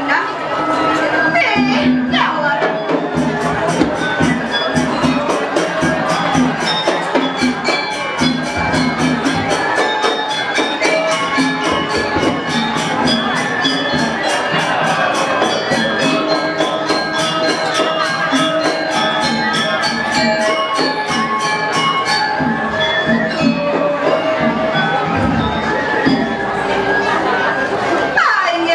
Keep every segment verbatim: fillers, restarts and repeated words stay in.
Hey, ne olar? Ay,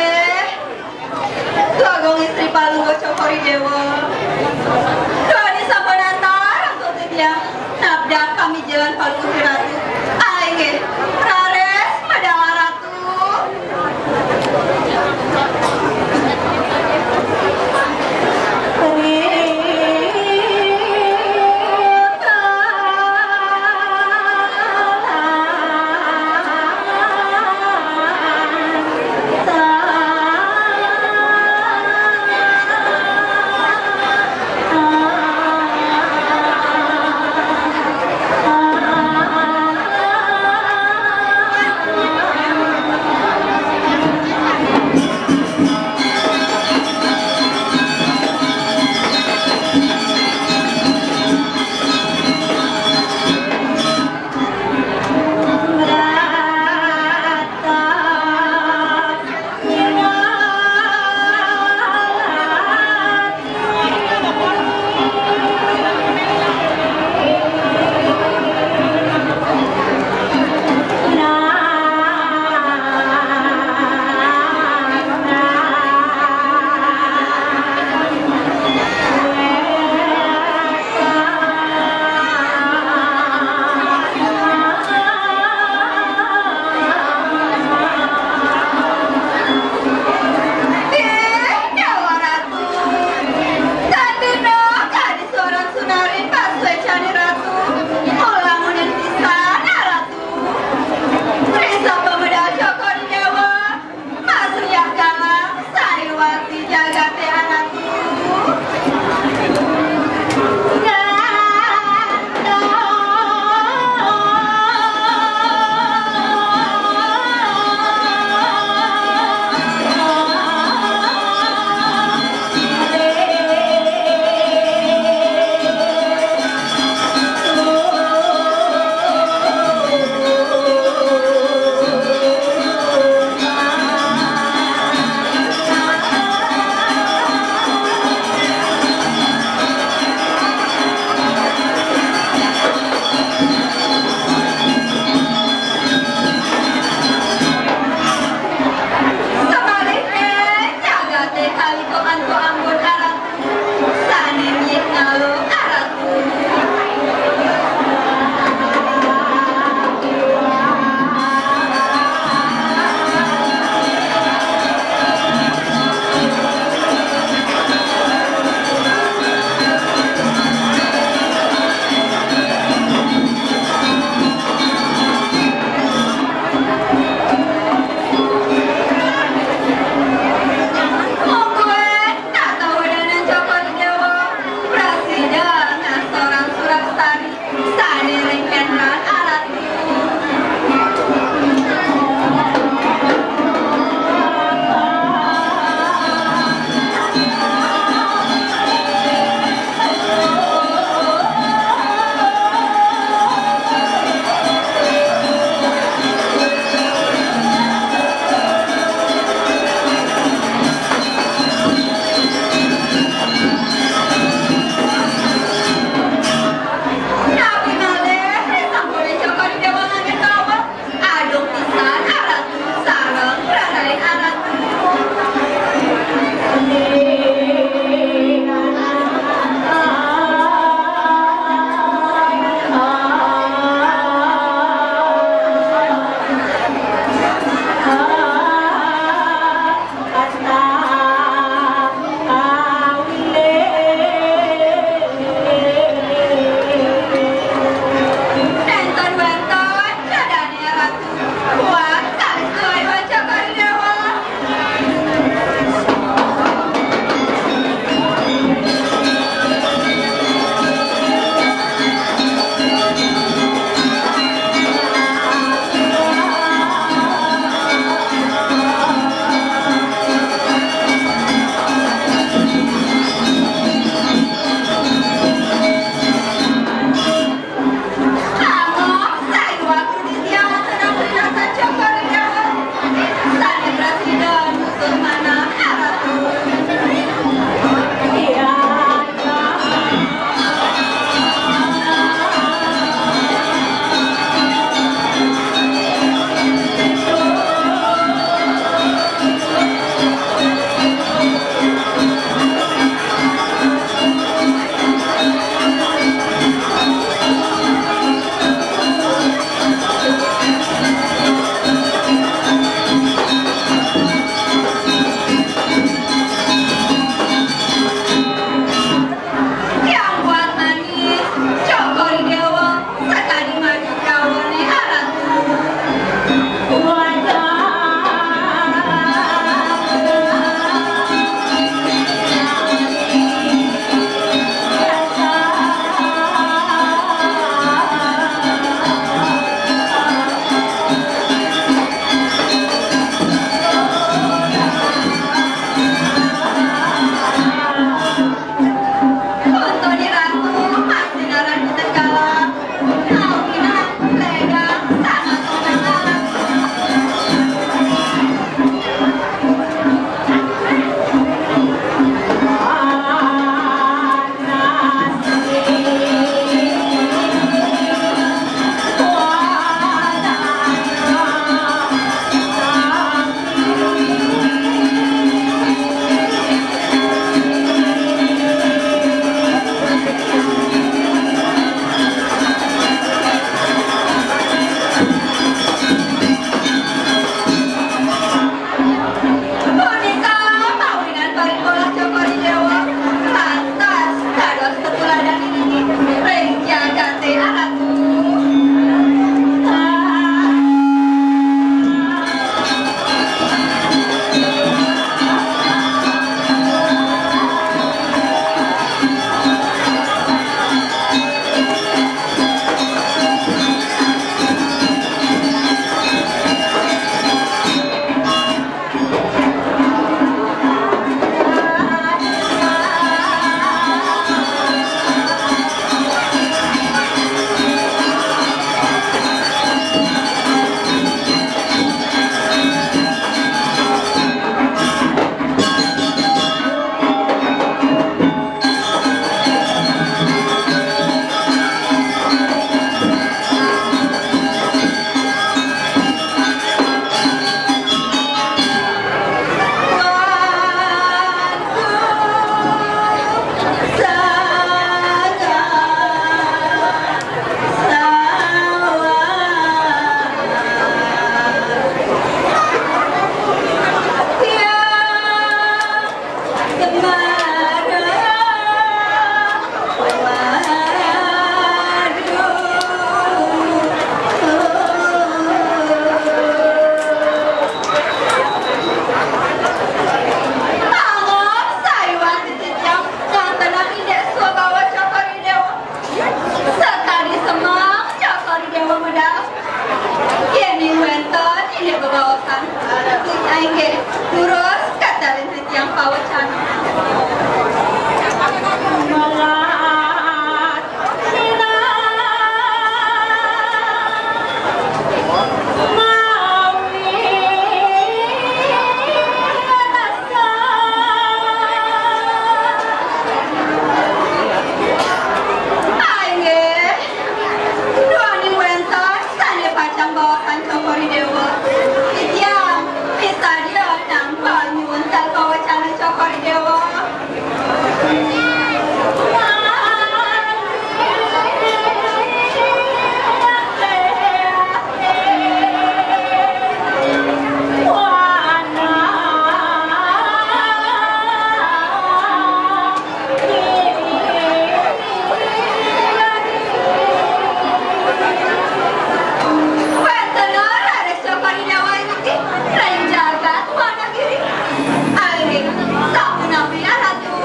Sapunapi, Ratu?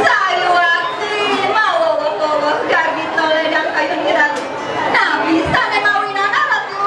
Sayuwakti mawowoh-wowoh gagita ledang kayun Ratu. Napi sané mawinan, Ratu?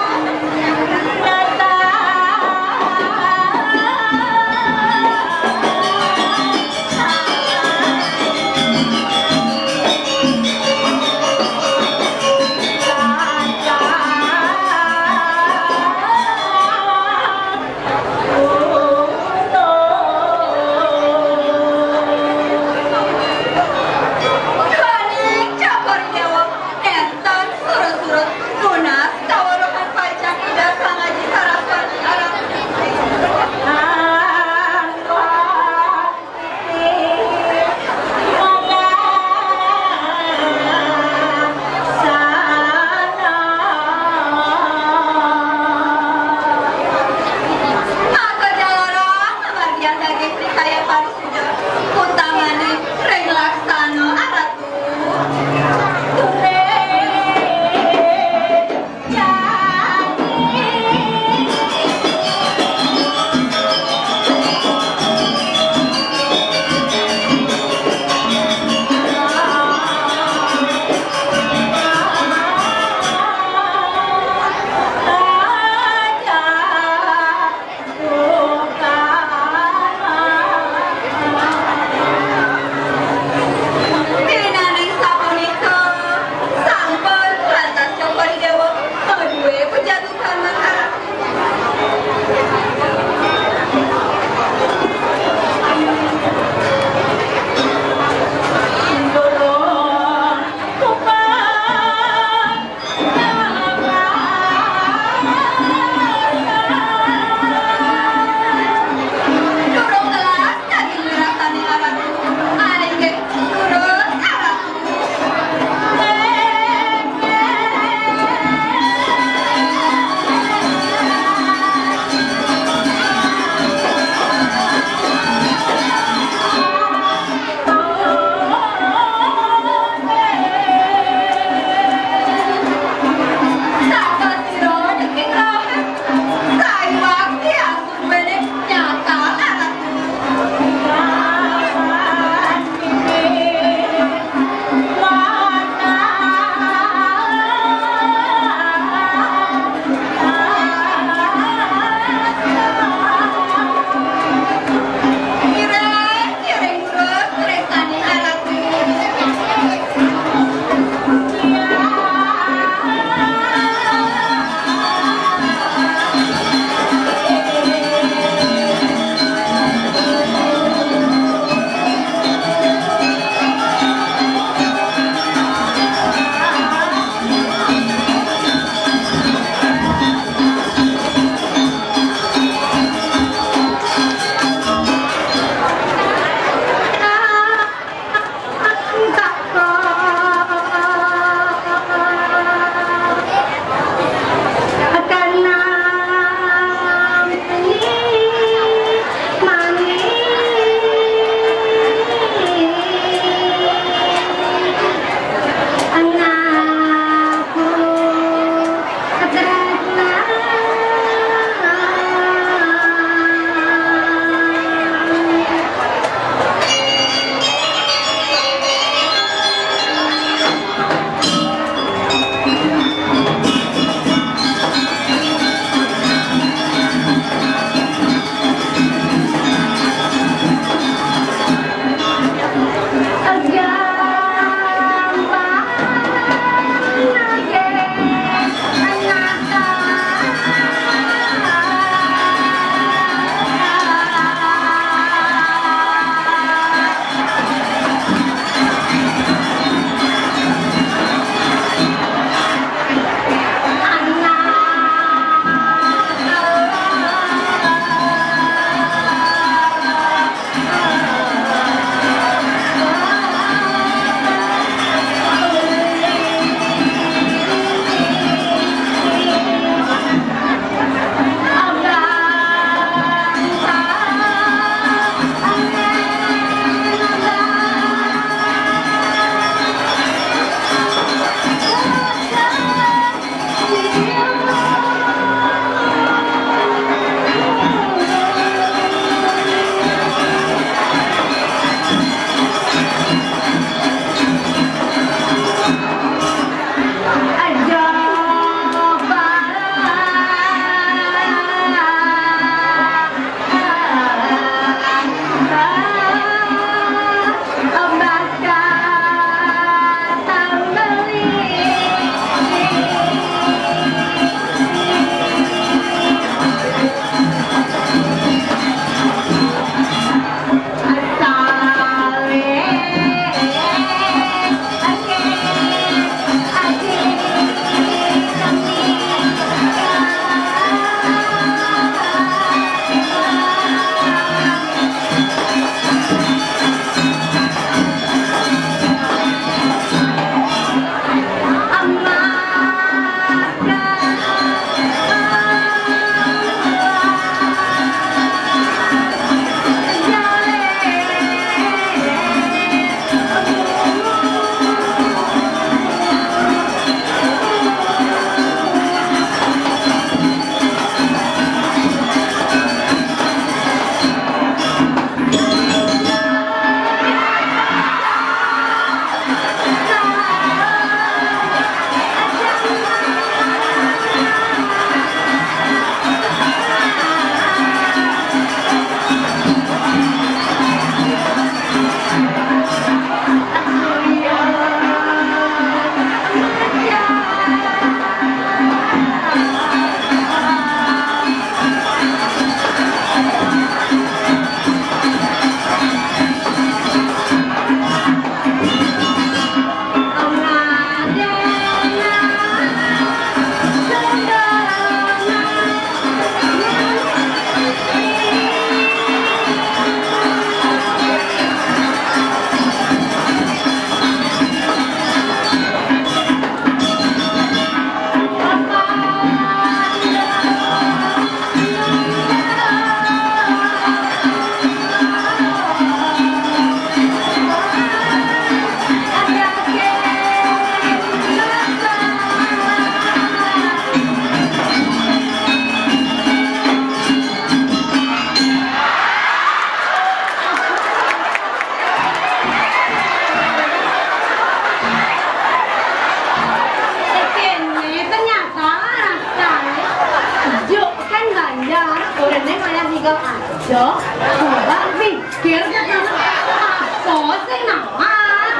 Yo, coba pikir, apa sing nawang?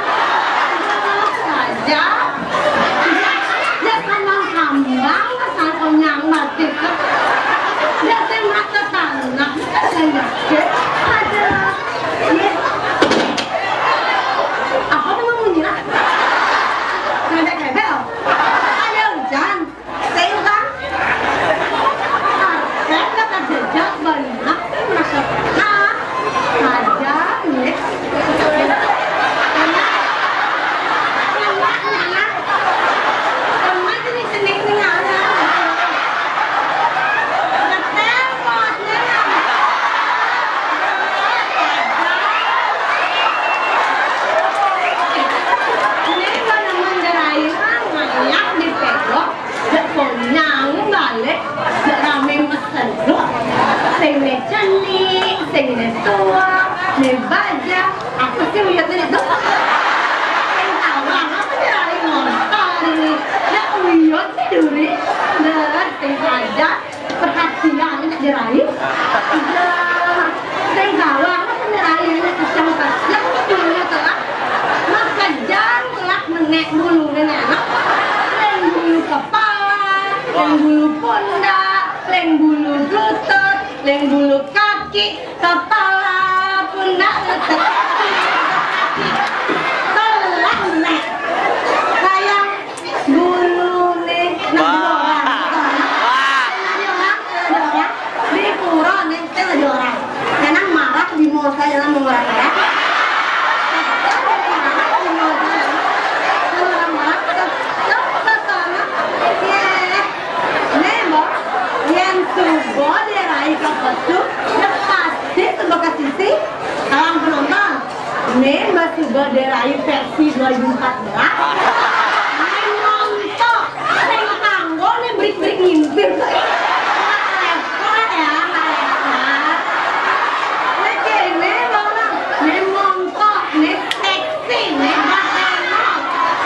Saja. Ya, kambang-kambang, asal konyang mati. Ya, sing mata tanah, kan sing yakin. Ada. Iya. Apa tuh munyi lah? Ada kebel. Ada hujan. Sing, Bang. Karpet bakal jejak banyak, masuk. Nah, ada, nih. Enak, enak, enak. Emak ini seneng, enak. Betul, Bos, enak. Ini kalau nemen gerai, Bang, banyak di Pegok. Jek konyang balik, jek rame mesen. Sing ne cenik, sing ne tua, ne baja. Apa sih uyut ne itu? Sing tawang, apa sih lari motor ini? Ya uyut sih duri. Nah, sing aja perhatian nak dirai. Ya, sing tawang, apa sih dirai? Ini kacang, kacang, itu dulu telah. Makejang lah menek bulu nenek. Leng bulu kepala, leng bulu pundak, leng bulu lutut, leng bulu kaki, kepala, pundak, lutut, kaki. Telah menek. Kayak bulu nih, nah, dua orang. Wah. Wah. Nah, dua orang, dua orang. Di pura nih, kita dua orang. Karena marah di mall saya, jangan marah ya. Marah di mall saya. Orang marah, tetep ke sana. Ye. Nih, Mbok, yen suba dirai ka pesu, ya pasti suba ke sisi. Salam penonton. Nih, Mbak, suba dirai versi dua ribu empat belas. Main montok. Sing kanggo nih brik-brik ngintir. Repot ya, repot. Nih kene, Bang. Nih montok, nih seksi, nih baheno.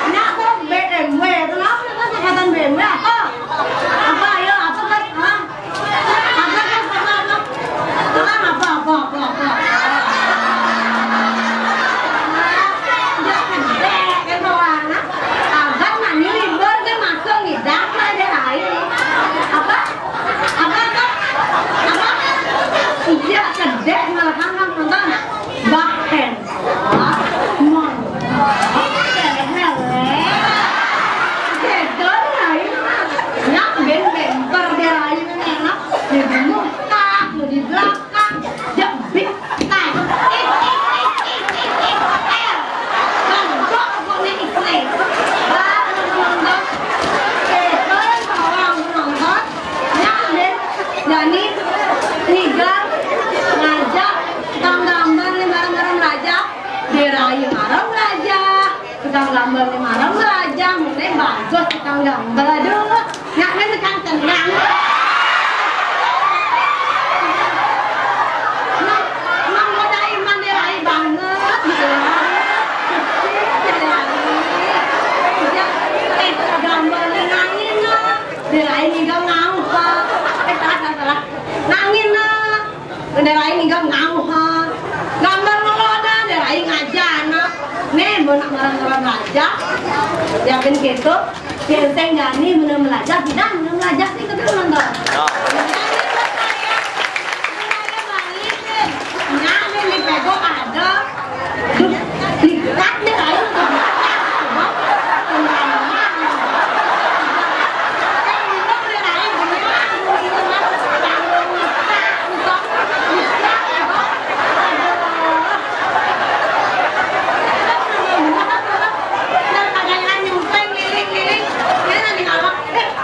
Nya kok B M W, kenapa nih kok singkatan B M W apa? Apa, ayo, apa, Bang? Hah? Apa, Bang? Apa, apa? Bang, apa, apa, apa, apa? Udah gede, kan, Bang? Abang nanya libur, kan, masuk ngidak, ada lain. Apa? Apa, apa? Apa? Iya, gede, malah kan, Bang, nonton. Bahen. Mon. Hele, hele. Gedor lain, Mak. Nak ben bemper dia lain, enak. Di muka, di belakang. Jebik. Nah. Ik, ik, ik, ik, ik, ik. Ayo. Bang, kok, kok, nih, ik, nih. Bang, bang, bang. Gedor, bawang, nonton. Nah, deh. Jani, niga, ngajak, tukang gambar nih, marem-marem raja. Dirai marem raja. Tukang gambar nih marem raja. Mene bagus tukang gambar. Aduh, nyak nih tukang tenang. Nah, emang mau dari mana dirai banget gitu. Dirai. Eh, tukang gambar nih nangin, nah. Dirai niga ngauh, ha. Eh, salah, salah, salah. Nangin, nah. Dirai niga ngauh, ha. Gambar ngeloda, dirai ngajana. Nih, mun nak marem-marem raja. Yakin gitu. Yen sing jani mun melajah, tidak mun melajah sih, ketul nonton. Ya. Jani buat saya, saya balikin. Nyak nih, di Pegok ada. Duh, dikat deh, ayo.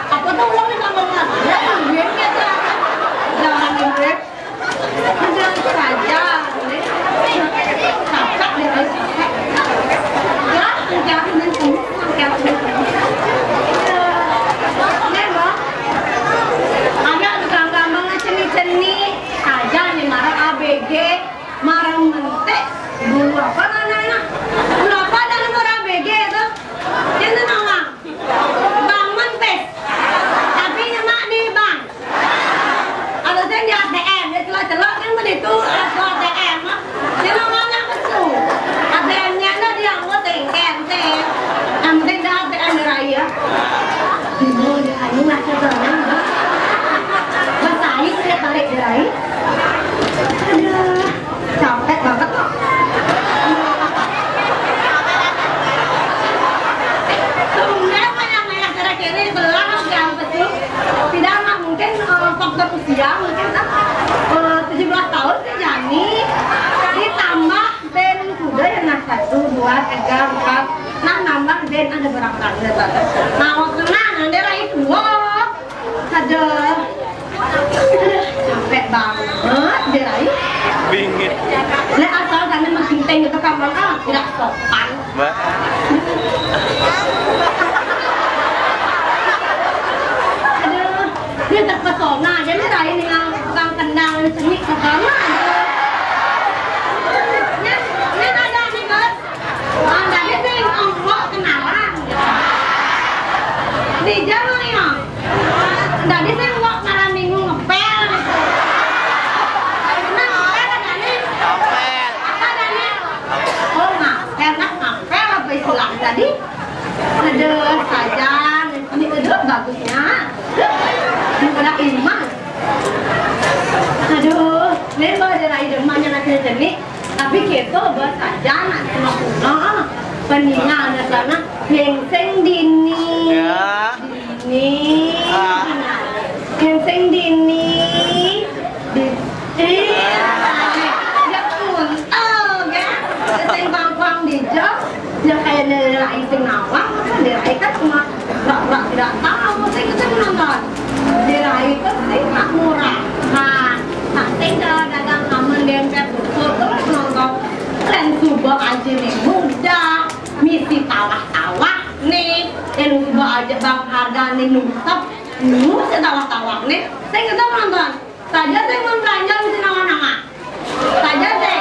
Apa tuh ulang nih, Bang? Jangan, Bang. Udah, itu aja. Kakak deh, kakak. Ya, udah, udah, udah. Ini, Bang. Ada tukang gambar ceni-ceni. Aja nih, marah A B G, marah mentek. Dulu apa namanya? Dulu apa ada nomor A B G itu? Itu nama. Bang Menpes. Tapi nyemak di bank. Kalau saya di A T M, ya celok-celok kan begitu. Tengok ke kamar, ah, tidak sopan. Mbak. Aduh, dia terpesona aja nih tadi nih, tukang kendang, seni, agama. Nih, nih ada nih, Bos. Tadi sih ngomong kenalan. Di jam nih, Om. Tadi sih ngomong malam minggu ngepel. Nah, ngepel ada nih. Ngepel. Apa ada nih? Oh, ngepel, nah, ngepel apa istilah tadi? Aduh, saja. Ini aduh bagusnya. Ini pada iman. Aduh, ini kalau ada lagi demamnya nanti jenih. Tapi kita buat saja nak kena-kena. Peninggal sana yang sing dini. Ya. Dini. Ah. Yang sing dini. Di, eh, ya kuntel, ya. Sing bangkuang di jok. Ya kayak dari sing nawang, kan dari kan cuma pura-pura tidak tahu. Saya kita menonton. Dari itu sih nak murah. Nah, nah, sing dagang amun dempet buku terus nonton. Lain suba aja nih mudah. Misi tawah-tawah nih. Lain suba aja bang harga nih nusap. Nusap tawah-tawah nih. Saya kita menonton. Saja saya mau belanja misi nama-nama. Saja sih.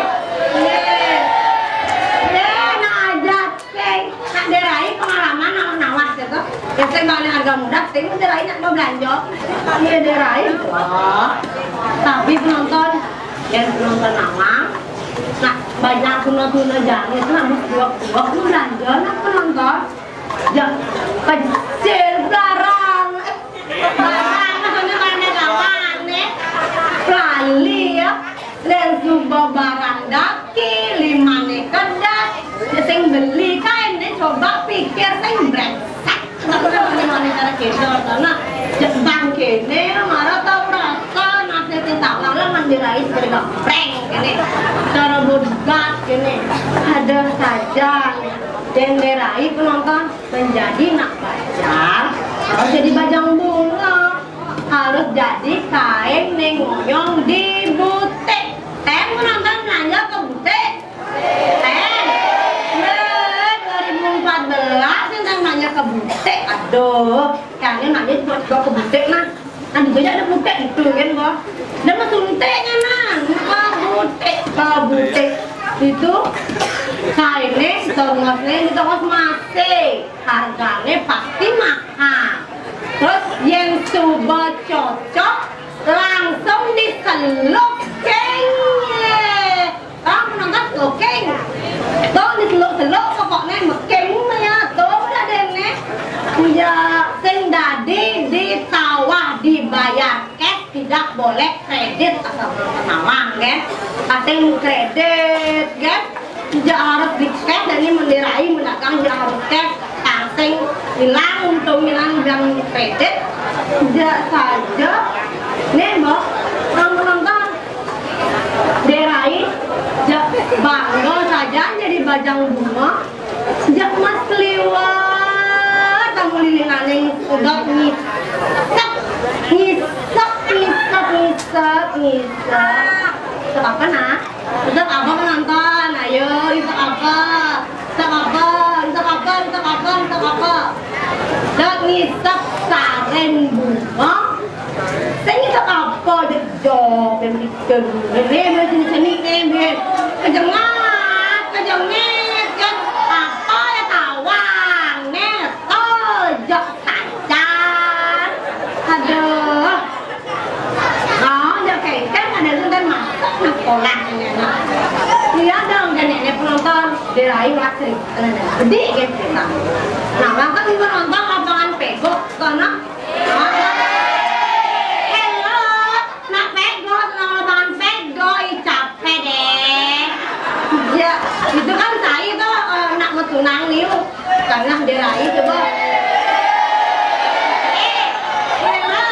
Ye. Ye, nah aja sih. Nak derai pengalaman nawar-nawar gitu. Ya saya balik harga murah, saya mau derai nak mau belanja. Iya derai. Wah. Tapi penonton, yang penonton nama, nah banyak tuna-tuna jangan itu habis dua dua belanja nak penonton. Ya, pecil belarang. Barang, maksudnya barang dagangan, nih. Pelali, ya. Dan suba barang daki, lima nih kedas. Ya, sing beli kain, nih, coba pikir, sing brengsek. Tapi kan punya wanita kita, karena Jepang kene, marah tau rasa, nasib kita, malah mandirai sebagai gapreng, kene. Cara bodyguard, kene. Ada saja, nih. Dan derai penonton. Menjadi nak pacar harus jadi bajang bunga, harus jadi kain neng ngoyong di butik. Saya mau nonton belanja ke butik. Saya, dua ribu empat belas yang saya nanya ke butik. Aduh, kayaknya nanya cuma ke butik nah. Nah, di Jogja ada butik itu kan, Bos. Dan mah suntiknya nah, bukan butik, kalau butik itu kainnya tongosnya di tongos masih harganya pasti mahal. Terus yang coba cocok langsung diseluk kayaknya. Orang penonton smoking. Tuh diseluk-seluk pokoknya meking ya tuh udah deh nih. Ya sing dadi ditawah dibayar cash tidak boleh kredit asal penonton nawang kan. Asing kredit kan. Tidak harus di cash dan ini mendirai mendagang tidak harus cash. Asing hilang untung hilang dan kredit. Tidak saja. Nih mbak, orang penonton Derai, ja, bangga saja jadi bajang bunga. Jak mas liwat, kamu lilin aneh, sedot ngisep, ngisep, ngisep, ngisep, ngisep. Ngisep apa nak? Ngisep apa penonton? Ayo, ngisep apa? Ngisep apa? Ngisep apa? Ngisep apa? Ngisep apa? Dot ngisep saren bunga. Sing ngisep apa? Jejok, dan Nih, nih, sini, sini, nih, nih. Kejengat, kejengat, kan. Apa ya tawang, nih, tojok sajan. Aduh. Oh, ya kengkeng ada lu kan masuk ke sekolah ini, nah. Iya dong, dan ini penonton dirayu asli. Gede gitu kita. Nah, maka kita nonton lapangan pegok, karena Hello, nak pego, nak lapangan pego, ih, capek deh. Ya, itu kan saya tuh eh, nak mau tunang liu. Tengah dia lagi coba. Eh, hello,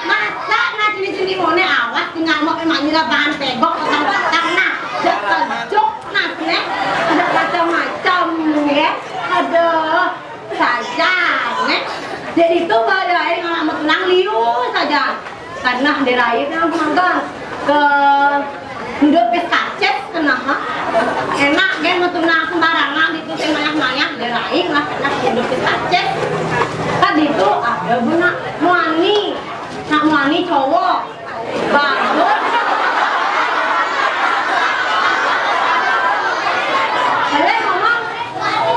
masa nak sini-sini mau nih awas tinggal mau emang di lapangan pego, kosong-kosong nah. Dia kejuk nah, nih. Ada macam-macam ya. Aduh. Saja, nih. Jadi itu bahaya yang anak mau tunang liu saja. Karena di rai kan penonton ke duduk pes kaces kena ha. Enak kan, metu nang sembarangan itu, sing mayah-mayah, dia lain lah, enak hidup kita cek. Kan itu ada bu nak muani, nak muani cowok. Bagus. Boleh ngomong?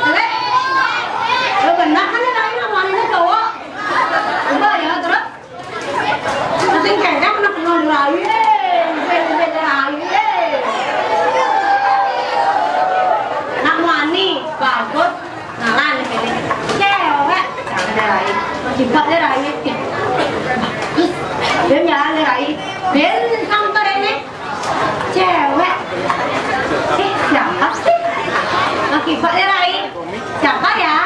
Boleh? Lo benar kan, dia lain nak muani cowok? Coba ya, terus? Sing kene kena penuh rai, eh. Beda-beda rai, eh. Nak muani, bagus. Ngalan kene. Cewek, jangan ada rai. Coba deh rai. Bagus. Dia nyala deh rai. Ben samper ini. Cewek. Eh, siapa sih? Akibat deh rai. Siapa ya?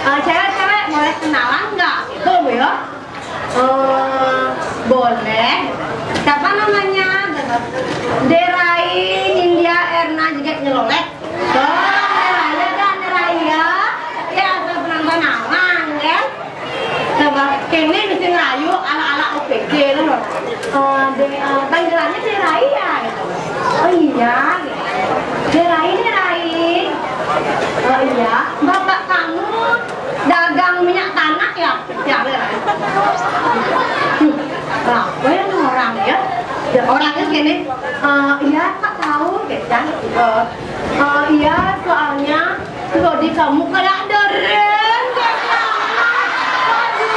Eh, cewek-cewek boleh kenalan nggak? Itu ya. Eh, boleh. Siapa namanya? Derai Nindya Erna Jeget Nyeloleh. Tuh, Derai ya, kan, Derai ya. Ya, asal penonton awang, kan? Coba, kene mesti ngerayu ala-ala O P J, loh. Eh, de, eh, panggilannya Derai ya, gitu. Oh iya, gitu. Derai, Derai. Oh iya, bapak kamu dagang minyak tanah ya? Ya, Derai. Hmm, apa ya orang ya? Ya, orangnya gini, eh, iya, Kak, tahu, gitu kan. Eh, eh, iya, soalnya body kamu kayak ada rem, kayak aduh.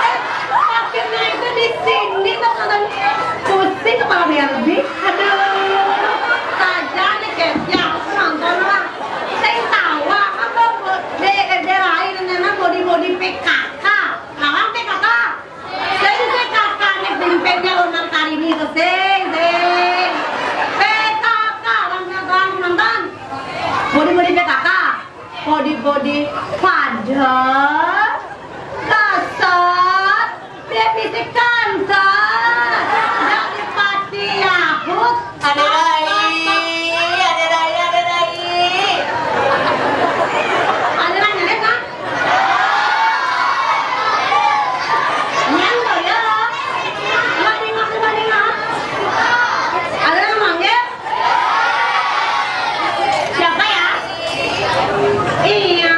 Eh, akhirnya itu di sini tuh, pusing kepala Barbie. Aduh, saja nih, kayak ya, aku nonton lah. Saya tawa, apa, de, de lain, namanya body-body P K K. Lawan P K K. Sing, sing, kakaknya pimpinnya Luna Karini itu, sing, sing. P K K, orang nonton, nonton. Body-body P K K. Body-body padat, kasar, dia fisik kantor. Nggak dipati Yahut. Ada rai, ada rai, ada rai. Ada rai, ada rai. Nyang to ya. Mbak Nina, Mbak Nina. Ada yang manggil? Siapa ya? Iya.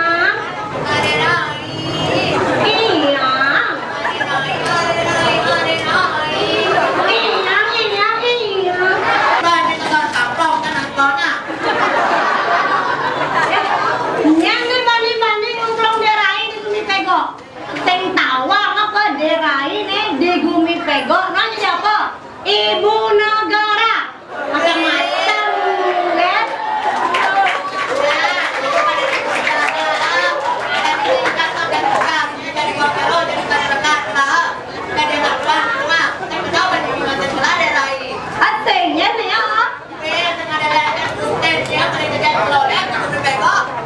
Iya. Iya, iya, iya. Mbak, ini tukang kaplong kan, angkona. Nyang dibanding-banding ngumplong Derai di Gumi Pego. Sing tawang apa Derai nih di Gumi Pego? Nanya siapa? Ibu negara. Macam-macam, kan? Asingnya nih ya.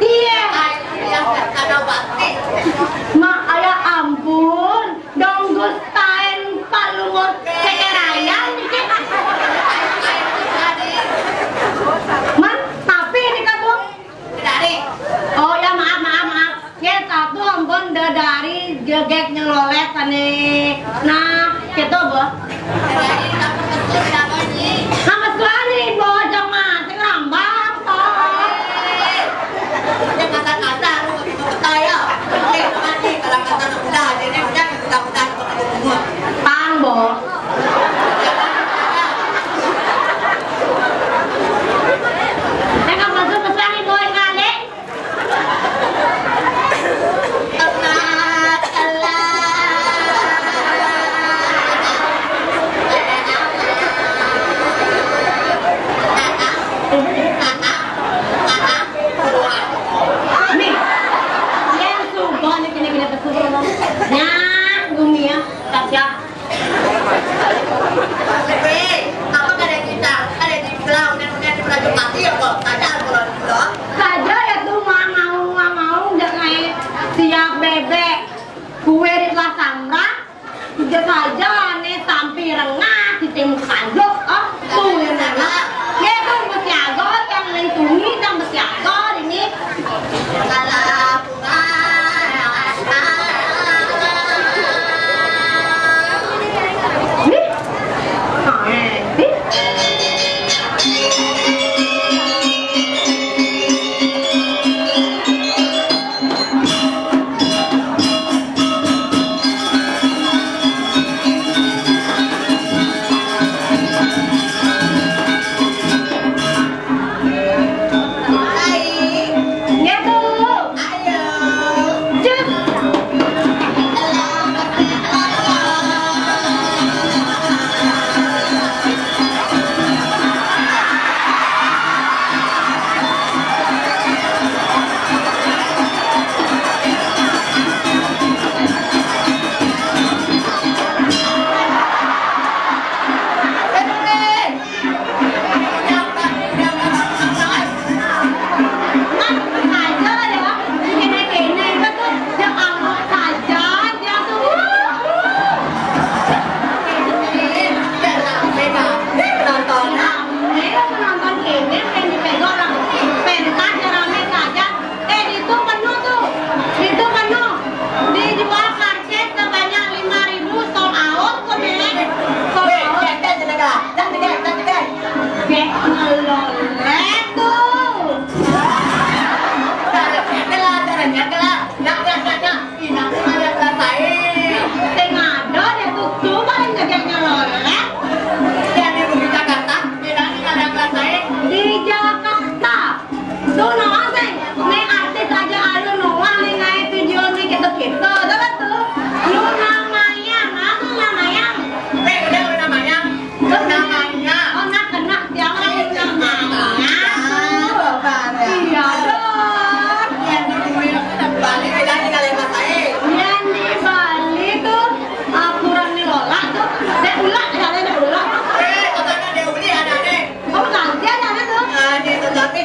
Iya. Mak, ya ampun, dong gustain palungut kekerayan. Man, tapi ini kan tuh. Oh ya, maaf, maaf, maaf. Ya, satu ampun, Dedari Jeget Nyeloleh ane. Nah, gitu, Bu. Nama suami, Bu, jangan mati, rambang, toh. Dia kata-kata, lu nggak bisa kata ya. Oke, makasih. Kalau kata anak muda, jadi udah, mudah-mudahan. Pang, Bo. Saya nggak masuk pesan, Bo, kali. Nih, yang sumpah nih, kena-kena pesuruh. Nah, Gumi ya, Tasya. Hei, apa kada kita? Kada dibilang udah, udah di Melayu mati ya, kok? Sadar kalau dibilang. Saja ya tuh, mau, mau, mau, udah naik siap bebek. Kue di kelas samra, udah saja nih sampai rengah, di tim kanduk, oh, tuh ya, nah. Ya tuh, mesti agak yang lindungi, yang mesti agak ini. Kalau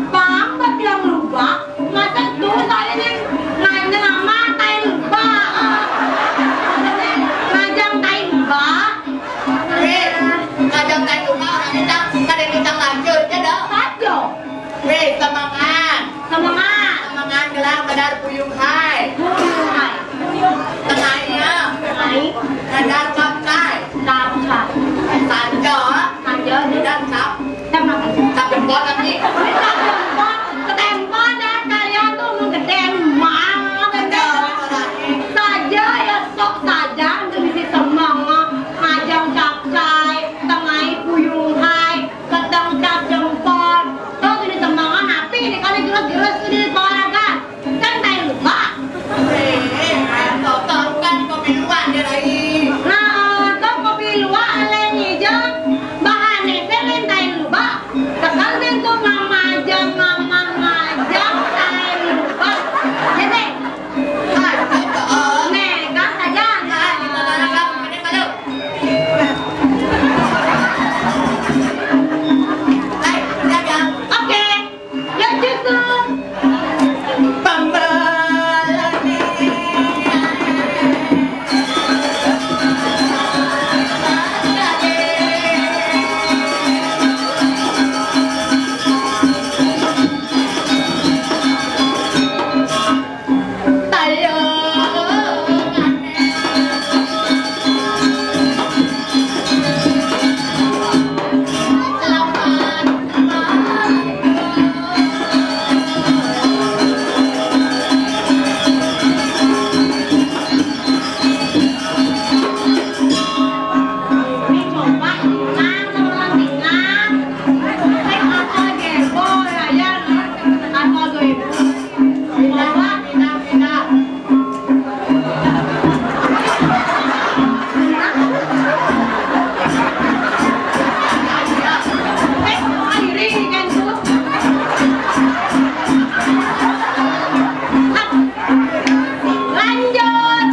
Gampang, batiang lubak. Masa tuh saya nih ngajeng ama tai lubak. Ngajeng tai lubak. Wéh, ngajeng tai lubak, orang kita kada kita lanjut, ya dah. Aduh. Wéh, semangat. Semangat. Semangat gelang kadar puyung hai. Puyung hai. Tengahnya. Tengah. Kadar kapsai. Kapsai. Sanjo. Sanjo. Kadar kap. Kap jempol nanti. Ini kap jempol. Ketempol dah kalian tuh mun gedé mah. Saja ya sok saja untuk bisi semangat. Ngajeng kapsai. Tengah puyung hai. Kadang cap jempol. Tuh, gini semangat, tapi ini kali geres-geres tuh di olahraga. Kan tai lubak. Eh, eh, tuh, tuh, kan kopi luwak dia lagi. Nah, tuh kopi luwak, lain hijau. Bahannya teh lain tai lubak. Tekan pintu mamajang, mamajang, tai lubak. Jadi, ah, tuh, tuh, oh. Nih, kan saja. Ah, di mana, kan? Ini malu. Oke. Ya, cukup. Lanjut.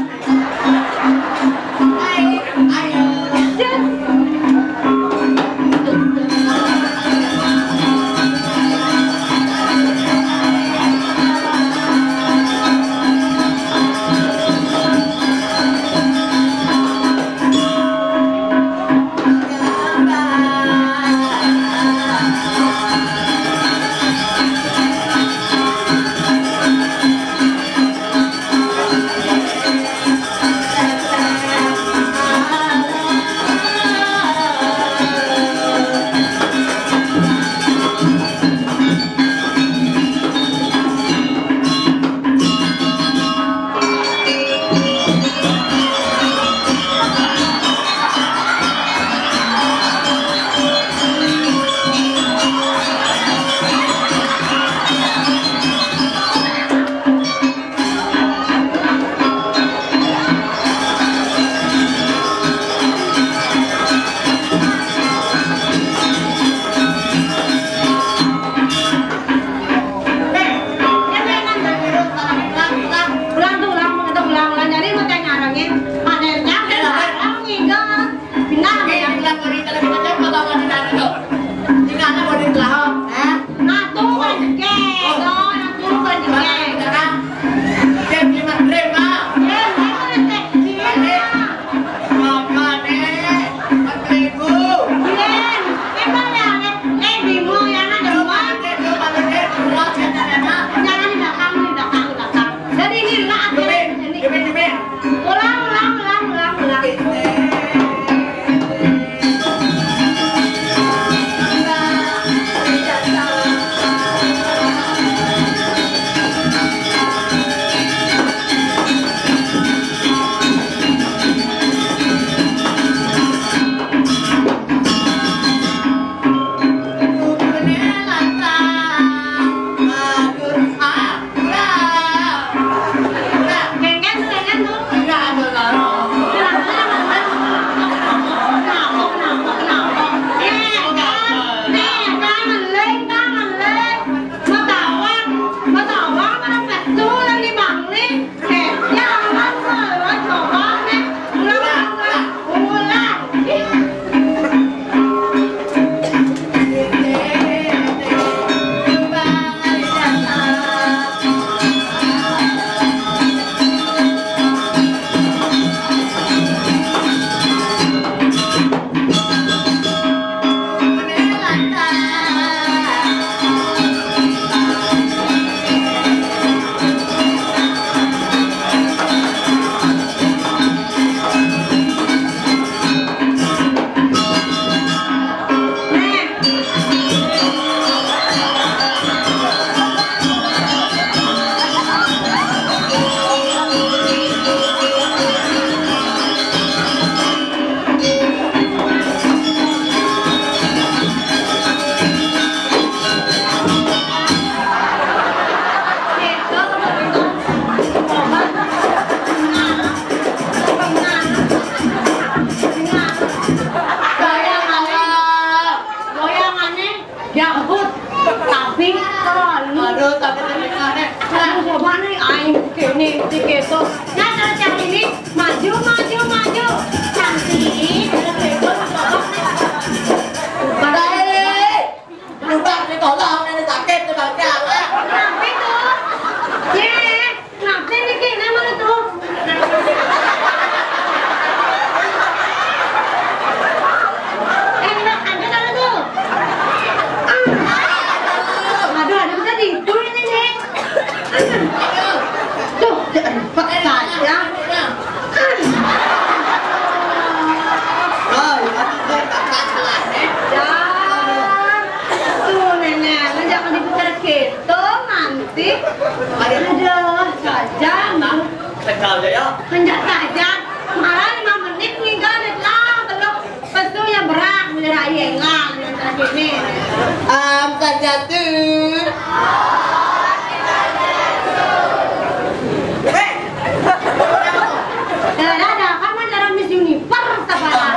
Aduh, tapi ternyata, eh. Nah, coba nih, aing kene, si keto. Nah, kalau cari ini, maju, maju, maju. Cantik, kalau keto, coba. Pada ini, lubang ditolong, ini sakit, ini bangke apa? Kenapa tuh? Ye, kenapa nih, Ki? Nama lu tuh? Eh, angkat tangan tuh. Ah. Aduh, aduh, udah tidur ini, Nek. Tuh, cepat saja. Ah. Dah. Tuh, Nenek, jangan diputar gitu, nanti. Aduh, saja. Tegal aja ya. Menjak saja. Malah lima menit nih, kan, lah, belum. Pesu yang berat, bener aja, enggak, yang terakhir nih. Am, saja tuh. Hei. Dadah, dadah, kan mana Miss Universe, apa?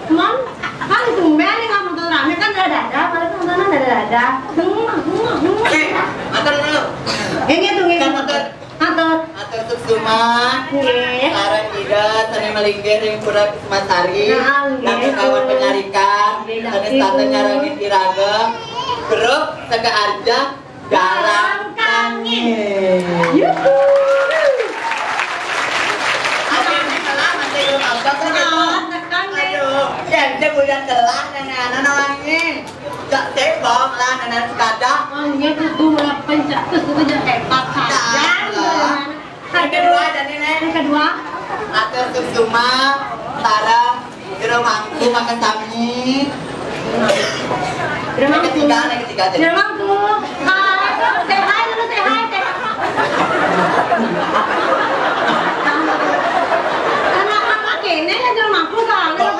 Cuman, kan tumben nih, nggak nonton rame, kan dadah, dadah, kalau nonton dadah, dadah. Hmm, hmm, hmm. Oke, makan dulu. Ini tuh, ini. Kan nonton. Atur. Atur suksma. Nggih. Sareng Ida sané melinggih ring pura Kusumasari. Nah, nggih. Lan kawan penyarikan, nggih, sané nggih. Sané nyarangi iraga. Grup Sega Arja Dalam Kangin. Yuhu. Akhirnya kelar, masih belum apa kan itu? Ah, tekan deh. Aduh, ya, dia udah telat, nenek anak wangi. Cak tebang lah, nenek sekadar. Oh, iya, tuh, tuh, malah pencet, terus itu jangan hebat saja. Nah, yang kedua, jadi, Nek. Yang kedua. Atur suksma, sareng, jero mangku, makan sami. Jero mangku. Yang ketiga, yang ketiga, jadi. Jero mangku. Ah, say hi dulu, say hi, say hi. Karena apa kene ya jero mangku, soalnya.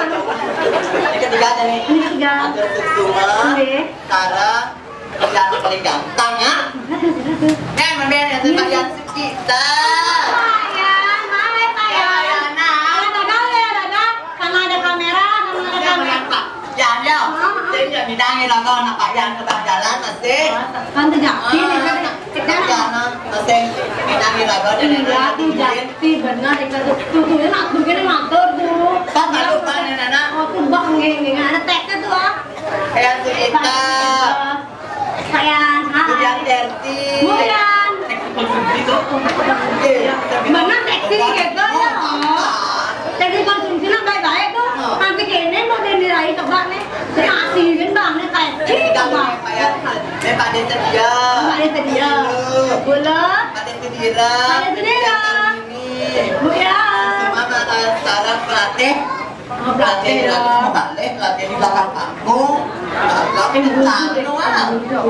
Yang ketiga, jadi. Yang ketiga. Atur suksma, nggih. Sareng, Yang paling gampang ya. Aduh, aduh. Eh, Mbak Yan, yang paling gampang kita. Payan, hai, Payan. Payan, nah. Ada dagang ya, dagang. Sama ada kamera, sama ada kamera. Pak Yan, ya. Heeh. Saya nggak bidangnya lah, kalau anak Pak Yan ke Bang Jalan, masih. Kan tuh, Jatin, kan, kan. Iya, nah, masih bidangnya lah, kalau ada. Iya, tuh, Jatin, benar, itu tuh. Tuh, tuh, enak, tuh, gini, matur, tuh. Pak, malu, Pak, nenek, nah. Oh, tuh, Bang, gini, gini, ada teksnya tuh, ah. Kayak si kita. Sayang, hai. Buyan Terti. Buyan. Seksi konsumsi tuh. Iya. Bener seksi gitu ya. Seksi konsumsi lah baik-baik tuh. Nanti kene mau dia nilai coba nih. Nasi kan bang nih kayak ih coba. Kayak Pak Desa dia. Pak Desa dia. Boleh. Pak Desa dia. Pak Desa dia. Buyan. Cuma sekarang pelatih. Pelatih, pelatih, pelatih, pelatih di belakang panggung. Pelatih, pelatih, pelatih. Oh, pelatih, pelatih,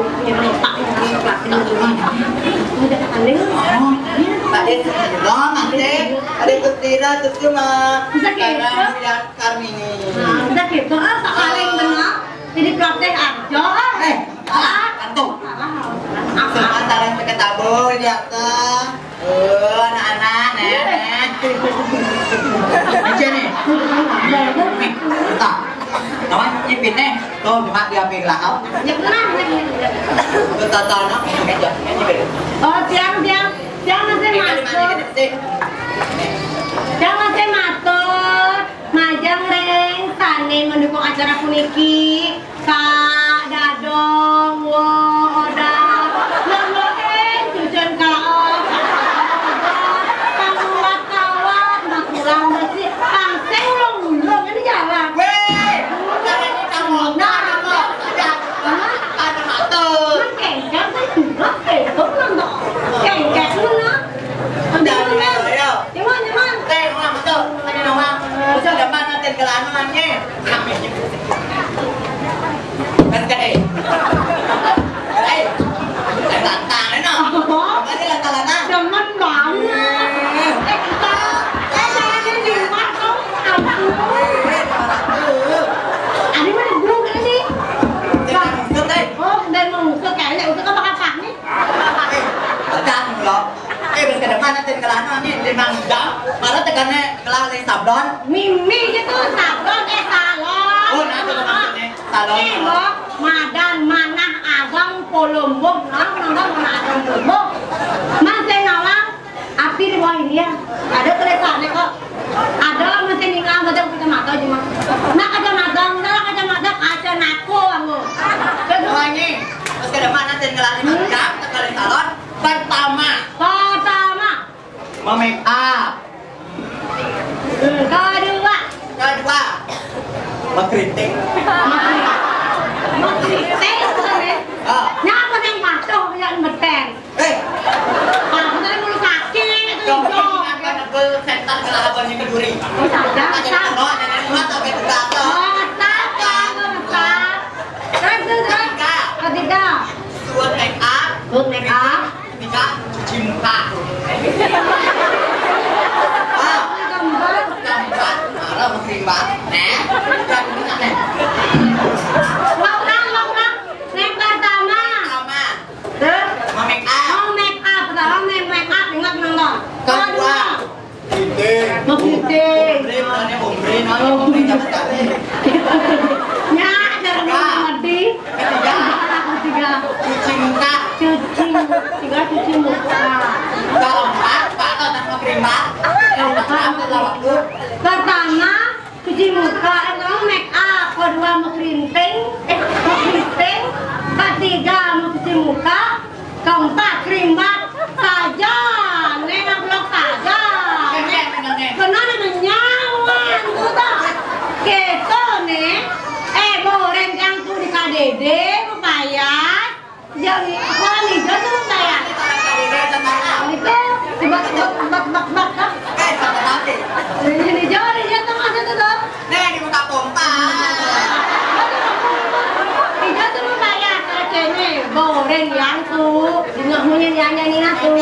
pelatih, pelatih, pelatih, cuma. Bisa gitu? Sekarang yang Karmini. Nah, bisa gitu. Ah, tak paling benar. Jadi pelatih aja. Eh, salah, kantung. Salah. Cuma sarang pakai tabung di atas. Oh, anak-anak, nenek. Aja nih. Nih, bentar. Kawan, nyipin nih. Tuh, cuma dia ambil lah, kau. Ya, tenang, tenang, tenang. Tuh, tonton, no. Meja, meja, meja. Oh, tiang, tiang. Tiang masih masuk. Tiang masih masuk. Majeng ring sané mendukung acara puniki, Kak Dadong, Wo, Oda, Loloen, Cucun Kaos, Kang Uwat Kawat, Makurang Besi, Kang Sing Ulung-ulung, ini jalan. Wéh, bukan ini kamu, nah, kamu, ya, kamu, kamu matur. Kan kengkeng, kan curhat, kengkeng, kan, nah. Jangan, ayo. Cuman, cuman. Teh, Mak, betul. Tadi nama. Bisa ada mana teh kelana, Mak, nih? Kan gede. Hei, tantang, no. Apa? Tadi lah kelana. Demen banget. Eh, kita. Eh, jangan jadi di rumah, kau. Ampun. Ini mana burung ini? Jangan ngusut, eh. Oh, dan mau ngusut kayaknya. Usut apa apa nih? Eh, pegang lo. Eh, wis kedepan nanti kelana nih, limang jam, malah tekannya kelar di sablon. Mimi gitu, sablon, eh, salon. Oh, nah, itu maksudnya, salon. Eh, lo, madan manah agang polombok, nah, Bu, Mas, saya nawang, api di bawah ini ya. Ada tulisannya kok. Ada masih ningal, ada kacamata cuma. Nah, kacamata, enggak lah kacamata, kaca naku, kamu. Terus, wah, ini, terus ke depan nanti ngelatih macam, sekali salon. Pertama. Pertama. Memake up. Hmm, kedua. Kedua. Mengkriting. Mengkriting, bukan ya? Ah. Nyapa yang patuh, yang beten. Eh. Aku tadi mulu kaki itu. Dong, hijau. Ini kan negel setan kelahabannya keduri. Oh, saja. Ada yang bawa, ada yang lewat, ada yang datang. Oh, saja, saja. Terus, terus, terus. Ketiga. Ketiga. Suat make up. Suat make up. Ketiga, cuci muka. Ah. Gambar. Gambar. Kalau mau kerimbang, nah, bukan minyak, nah. Ulang, ulang, ulang. Yang pertama. Pertama. Terus? Mau make up. Mau make up, pertama make, make up, ingat nonton. Kedua. Kedua. Keriting. Mau keriting. Ombre, namanya ombre, namanya ombre, jangan tahu. Ya, jangan mati. Ketiga. Ketiga. Cuci muka. Cuci mu-, tiga cuci muka. Keempat, Pak, atau tak mau kerimbang? Keempat. Pertama, cuci muka, eh, pertama make up, kedua mau keriting, eh, mau keriting, ketiga mau cuci muka, keempat krimbat saja, nengok blok saja. Benar ada nyawa, tuh, tuh. Gitu, nih. Eh, goreng yang tuh di K D D, mau bayar. Yang warna hijau tuh saya. Itu, bak, bak, bak, bak, bak, bak. Ini hijau, ini hijau tuh maksudnya tuh. Nih, di muka pompa. Hijau tuh saya, kacanya goreng yang tuh. Dengar bunyi nyanyi Nina tuh.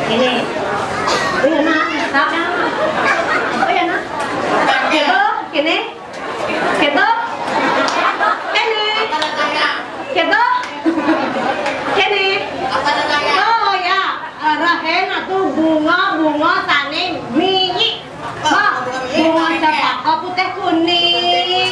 Ini. Oh ya, nah, tak, nah. Oh ya, nah. Gitu, gini. Gitu? Kéné. Gitu? Kéné. Oh ya, rahén atuh bunga, bunga sané mie. Bah, bunga cempaka putih kuning.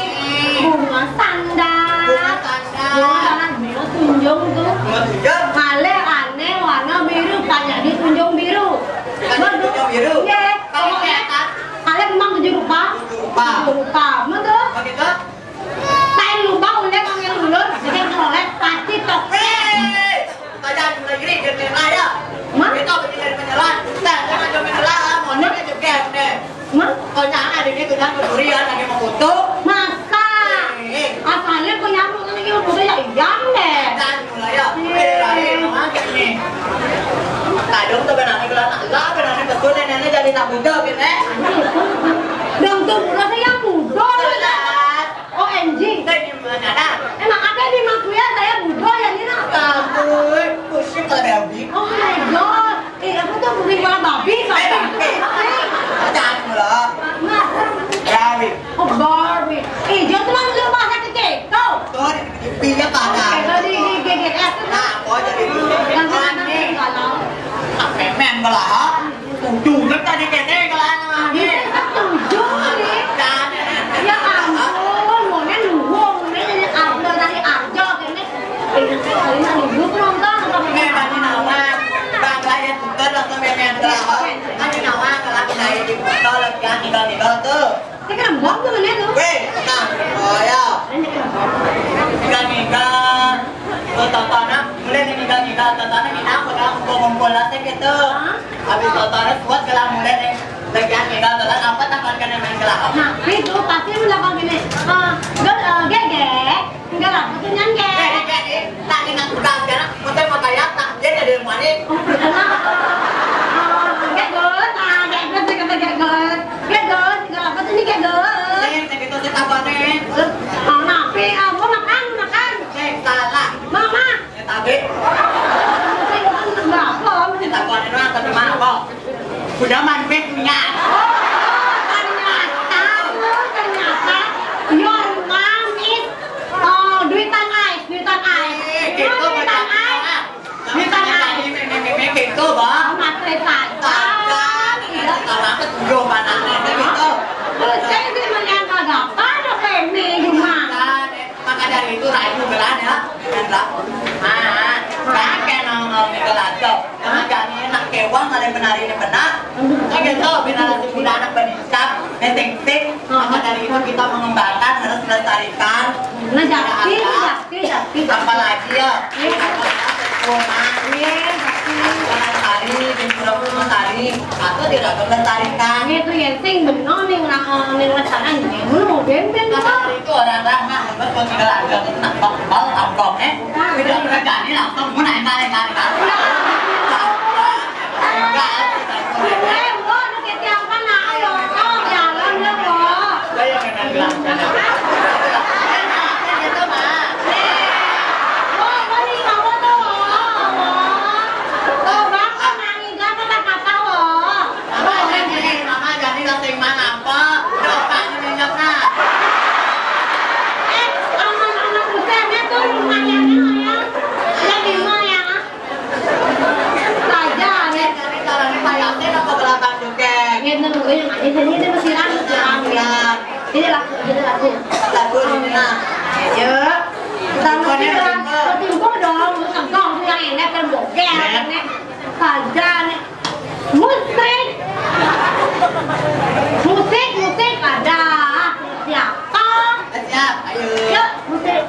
Bunga sandal. Bunga sandal. Bunga sandal, bunga tunjung tuh. Bunga tunjung. Malih ané warna biru, banyak di tunjung biru. Banyak di tunjung biru. Iya, kalau pokoknya kelihatan. Alé memang tujuh rupa. Tujuh rupa. Tujuh rupa. Mun tuh? Begitu? Tain lubang uléh kang yang dulur, jadi ngelolet pasti tok. Hei, pertanyaan mulai gini, dia main raya. Mah? Kita bikin dari penyelam. Nah, dia ngajak main raya, mau dia joget deh. Mah? Kau nyana di situ, dan kedurian, lagi mau foto. Masa? Eh, eh. Asalnya kau nyamuk lagi mau foto, ya iya deh. Dan mulai ya. Eh. Eh, raya, mau aja nih. Kadung tuh benangnya gelas, lah, benangnya betul, neneknya jadi tak budak, gitu, eh. Dong tuh, rasanya muda, gitu. Telat. O M G. Saya di mana? Emang ada di Makuya, saya budo ya, Nina? Ampun, pusing kalau ada Abi. Oh my God. Eh, aku tuh beli bola babi, babi. Eh, babi. Eh. Jangan mulu. Masa? Barbie. Oh, Barbie. Eh, dia tuh mah lu bahasa kecil. Tuh. Tuh, di, di, di, di, Oke, kalau di, di G G S tuh. Nah, aku aja di, di, di, Yang mana tuh kalau? Apa men belahan? Tujuh, kan tadi kéné kalau anu. Ini setuju nih. Ya ampun, maunya luwung, ini upload dari Arjo, kayaknya. Ini kali mah libur nonton, apa? Ini tadi nawang, bangga ya, bukan nonton yang terang. Tadi nawang, kalau kita ini foto, lagi tinggal-tinggal tuh. Ini kan buang tuh, mana tuh? Wéh, nah, oh ya. Ini kan buang. Tinggal-tinggal. Tuh, tontonan, mulai tinggal-tinggal, tontonan, ini apa, kalau ngumpul-ngumpul aja gitu. Hah? Habis tontonan, kuat kalau mulai nih. Lagian tinggal, tonton apa, takkan kena main gelap. Nah, itu pasti lu bakal gini. Eh, Gé-, eh, Gégé, tinggal apa tuh, Nyang, Gé? Eh, Gé, Gé, tadi nak buka sekarang, mau saya mau tanya, tak, dia ada yang mana? Oh, kenapa? Eh, Gégé, ah, Gégé, Gégé, Gégé. Gégé, tinggal apa tuh nih, Gégé? Eh, saya gitu, saya tambah nih. Ah, nah, Pi, ah, gua makan, makan. Eh, salah. Mama. Eh, tapi. Berapa? Minta kuat doang, tapi mah apa? Udah mampir punya. Oh, ternyata, oh, ternyata your mom is, oh, duitan ais, duitan ais. Eh, gitu, duitan ais. Duitan ais. Ini, ini, ini, ini, gitu, Bang. Matre saja. Saja, iya. Kita banget, jombang aja gitu. Terus saya sih melihat kagak apa, apa ini, cuma. Maka dari itu rayu belah ya, dan lah. Ah, pakai nomor. Lestarikan. Nah, jakti, jakti, jakti, jakti. Apalagi ya? Iya. Rumah. Iya, jakti. Lestari, di Pura Lestari. Atau di Ragam Lestarikan. Iya, itu ya, sing bener nih, orang, eh, nih lestarikan. Ini mau benten, Pak. Itu orang-orang mah, hebat, kalau tinggal ada, bal, amplopnya. Nah, tidak bener. Berani langsung, mau naik, naik, naik, naik. Enggak. Eh, Wo, nu titiapan, nah, ayo, oh, jalan ya, Wo. Saya kena gelang, kena. Gitu, Mak. Eh, Wo, Wo, nih, Wo, tuh, Wo, Wo. Tuh, Bang, kok nangis, gak kata-kata, Wo. Mama jadi, Mama jadi, lo sing mana, Mpok? Coba, ini minyak, Mak. Eh, anak-anak besarnya tuh lumayan, ya. Jadi, Mak, ya. Saja, ya. Jadi, kalau ini Pak Yasin apa gelapan juga? Ya, itu nungguin yang ada, jadi itu mesiran, mesiran, ya. Jadi laku, jadi laku. Laku ini, nah. Ayo. Sama sih, lah. Timpo dong, lu sengkong, lu yang enak, kan bogel, enak. Saja, nih. Musik. Musik, musik, ada. Siapa? Siap, ayo. Yuk, musik.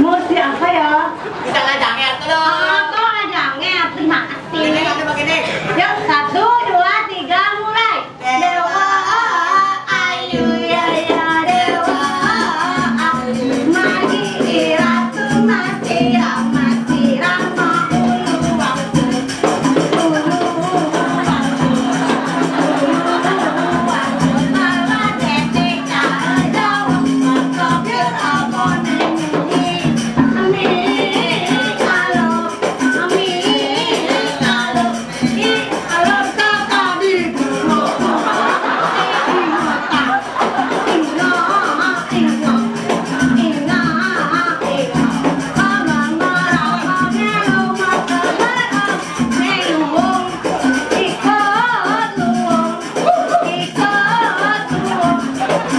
Musik apa ya? Bisa ngajanger tuh, dong. Oh, kok ngajanger? Terima kasih. Begini, ada begini. Yuk, satu, dua, tiga, mulai. Dewa, ayu, ya, ya, dewa, ayu. Magi, iratu, mati, ramati, rama, ulu, wangku. Ikut luwung, ikut luwung.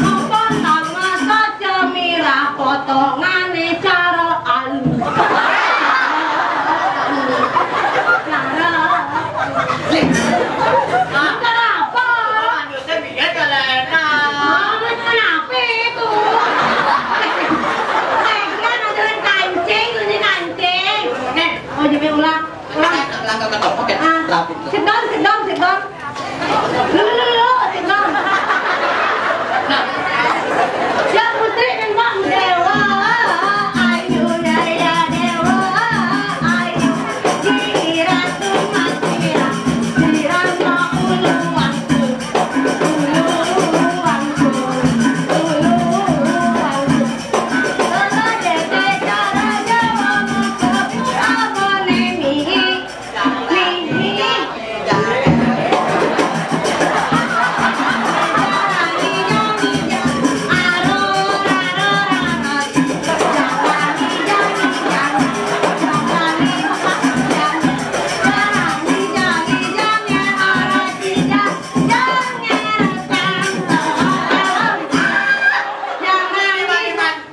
Apa nama saja mirah potongane cara alus. Cara alus. Kenapa? Lanjutnya biar kalau enak. Oh, kenapa itu? Saya kira ngajarin kancing, ini kancing. Nih. Oh, jadi ulang. Ulang. Langkah ke topok ya. Ah. Rapid. Sit down, sit down, sit down. Lu, lu, lu, lu, sit down. Nah. Ya, Putri, kan, Bang. Dewa, ayu, ya, ya, dewa, ayu. Di ratu mati, ya. Di ratu ulu wangku. Ulu wangku. Ulu wangku. Kalau dete cara Jawa mah kebun abone mie. Jangan.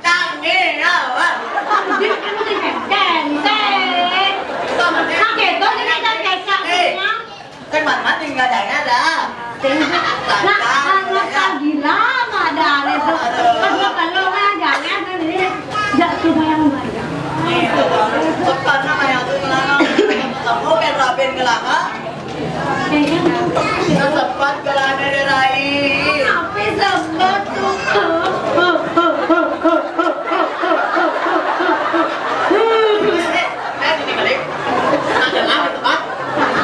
Canggih, ya, Wak. Dia kan udah ganteng. Nah, gitu, ini kan kecap semua. Kan Mat-Mat tinggal dana dah. Nah, anak gila mah ada itu. Kan gua kalau mah jangan kan ini jatuh bayang-bayang. Iya, betul. Karena kayak tuh ngelarang. Kamu kan rapin ngelarang. Kayaknya sempat galane rai. Tapi sempat tuh. Eh, ini kali. Ada lah, tempat.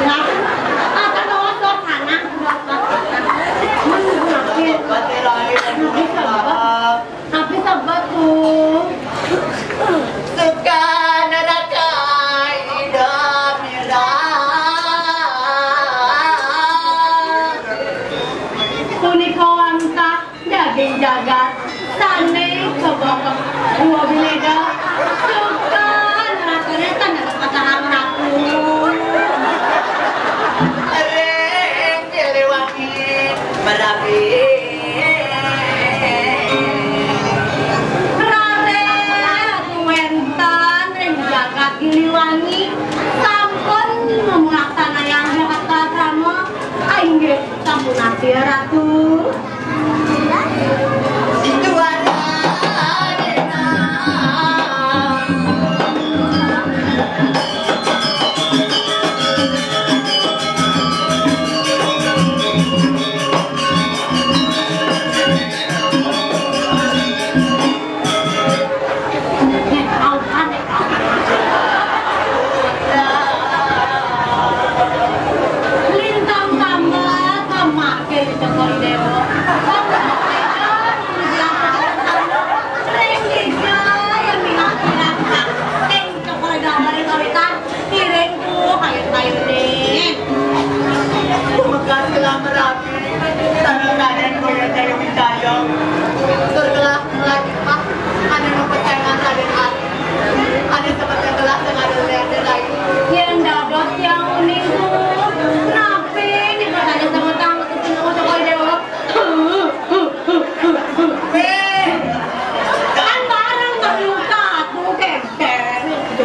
Ya. Akan bawa suasana. Galane rai. Tapi sabar tuh. Suka neraka idamirah. Punika wantah daging jagat sane kebokok dua bineda. Suka neraka netan dalam kata ratu. Ring Giliwangi merapi. Rare wenten ring jagat Giliwangi sampun melaksanakan Jakarta Krama. Ah, inggih, sampun asih, Ratu. Itu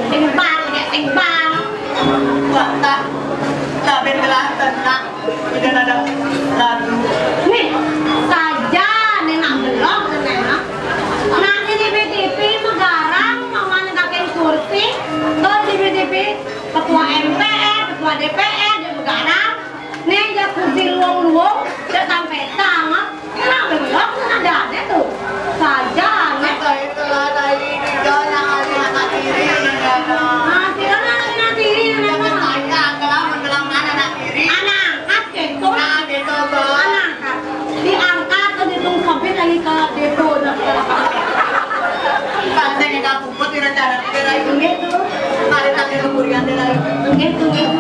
Timpal, ya timpal. Wah, tah. Tah, ben gelah tenang. Udah ada lagu. Nih, saja nih nak belok nih, nak. Nak di T V T V megarang, mamanya kakek kursi, terus di T V T V ketua M P R, ketua D P R, dia megarang. Nih, dia kursi luang-luang, dia sampai tangan. Kenapa belok? Kan ada, ada tuh. Saja, nih. Masa itulah tadi tiga yang ada anak kiri, yang ada. Nah, tiga yang ada anak kiri, yang ada. Jangan tanya, kelam, kelam mana anak kiri? Anak angkat, gitu. Nah, gitu, Bang. Anak angkat. Diangkat, terus ditungkapin lagi ke depo, dah. Kan saya nggak puput, di rencana tiga lagi. Gitu. Ada tak ada kemudian, ada lagi. Gitu, gitu.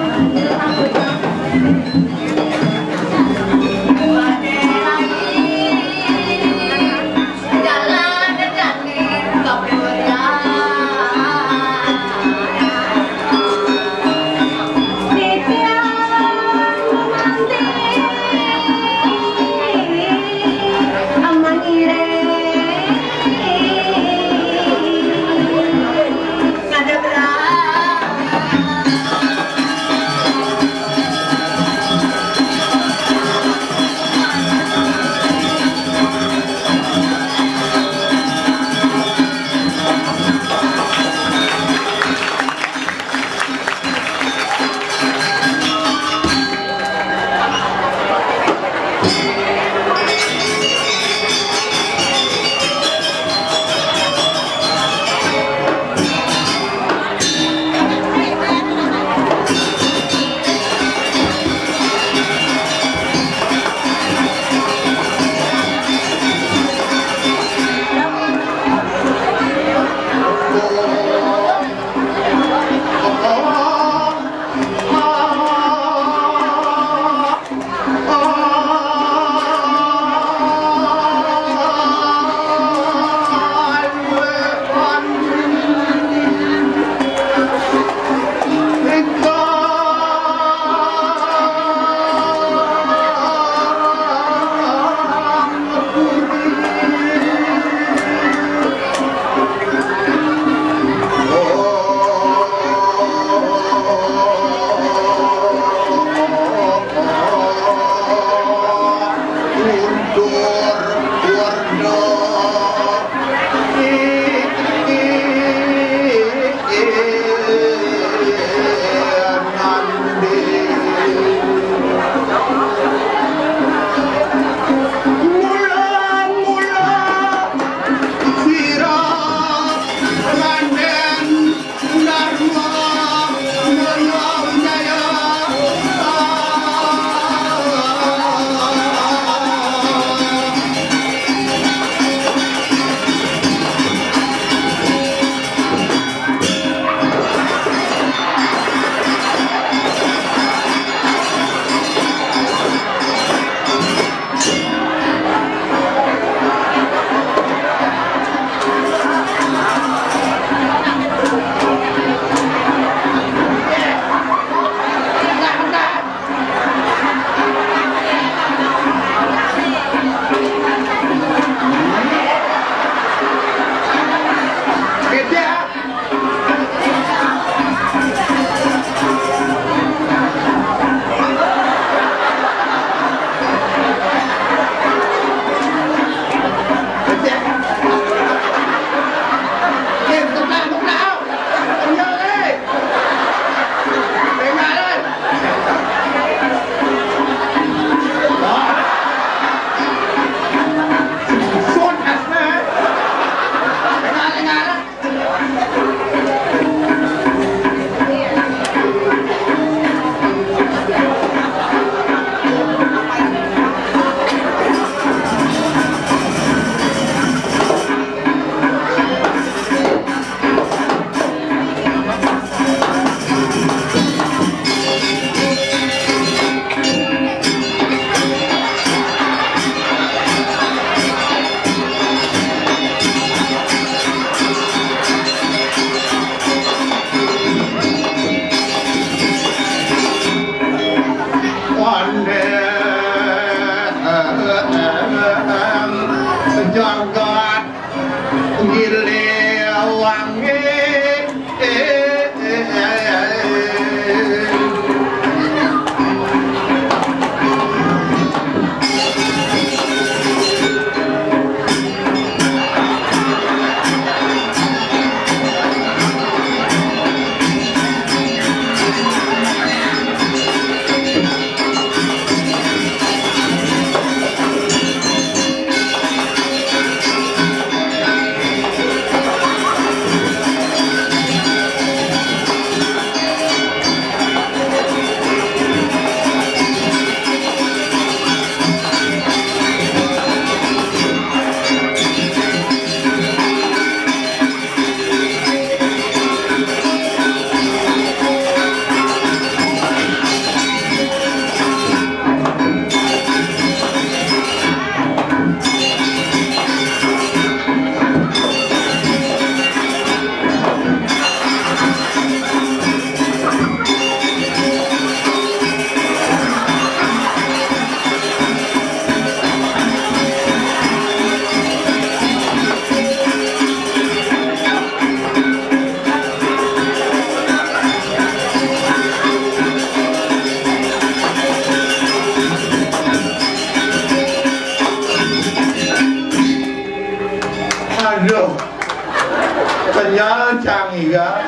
Iya.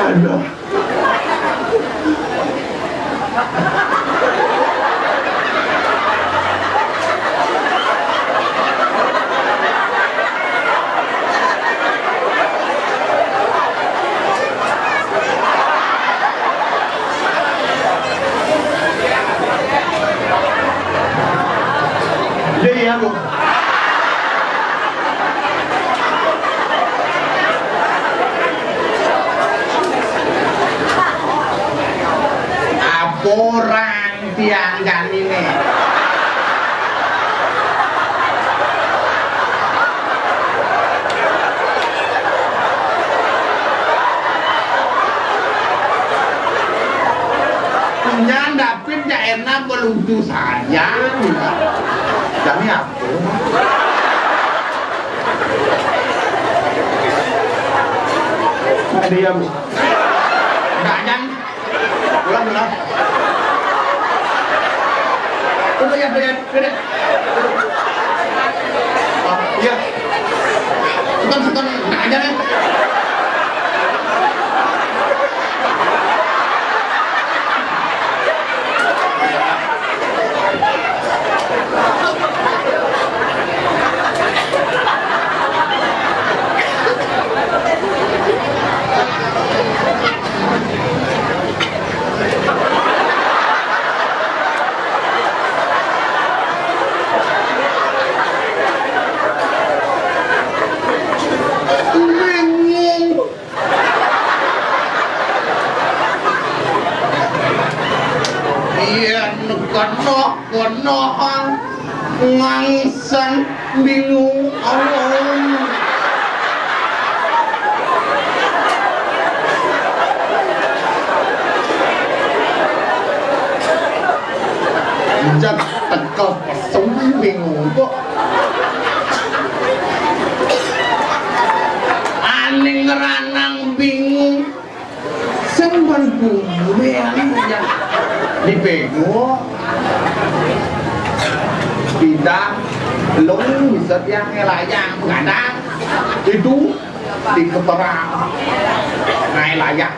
Aduh. Iya, iya, Bu. Apuran tiang jani ne. Nyan David ja enak belucu saja. Jani apa? Nggak diam. Nggak, Jan. Pulang, pulang. Udah, ya, udah, ya, udah. Oh, iya. Bukan, bukan, nggak, Jan, ya. Bingung. Yen kena, kena, ngangsan, bingung, Allah. Jat teka pesung, bingung kok. Aning ranang bingung. Sing ban kumbang ya. Dipego. Tidak. Long bisa tiang layang begadang. Itu di keterang. Naik layang.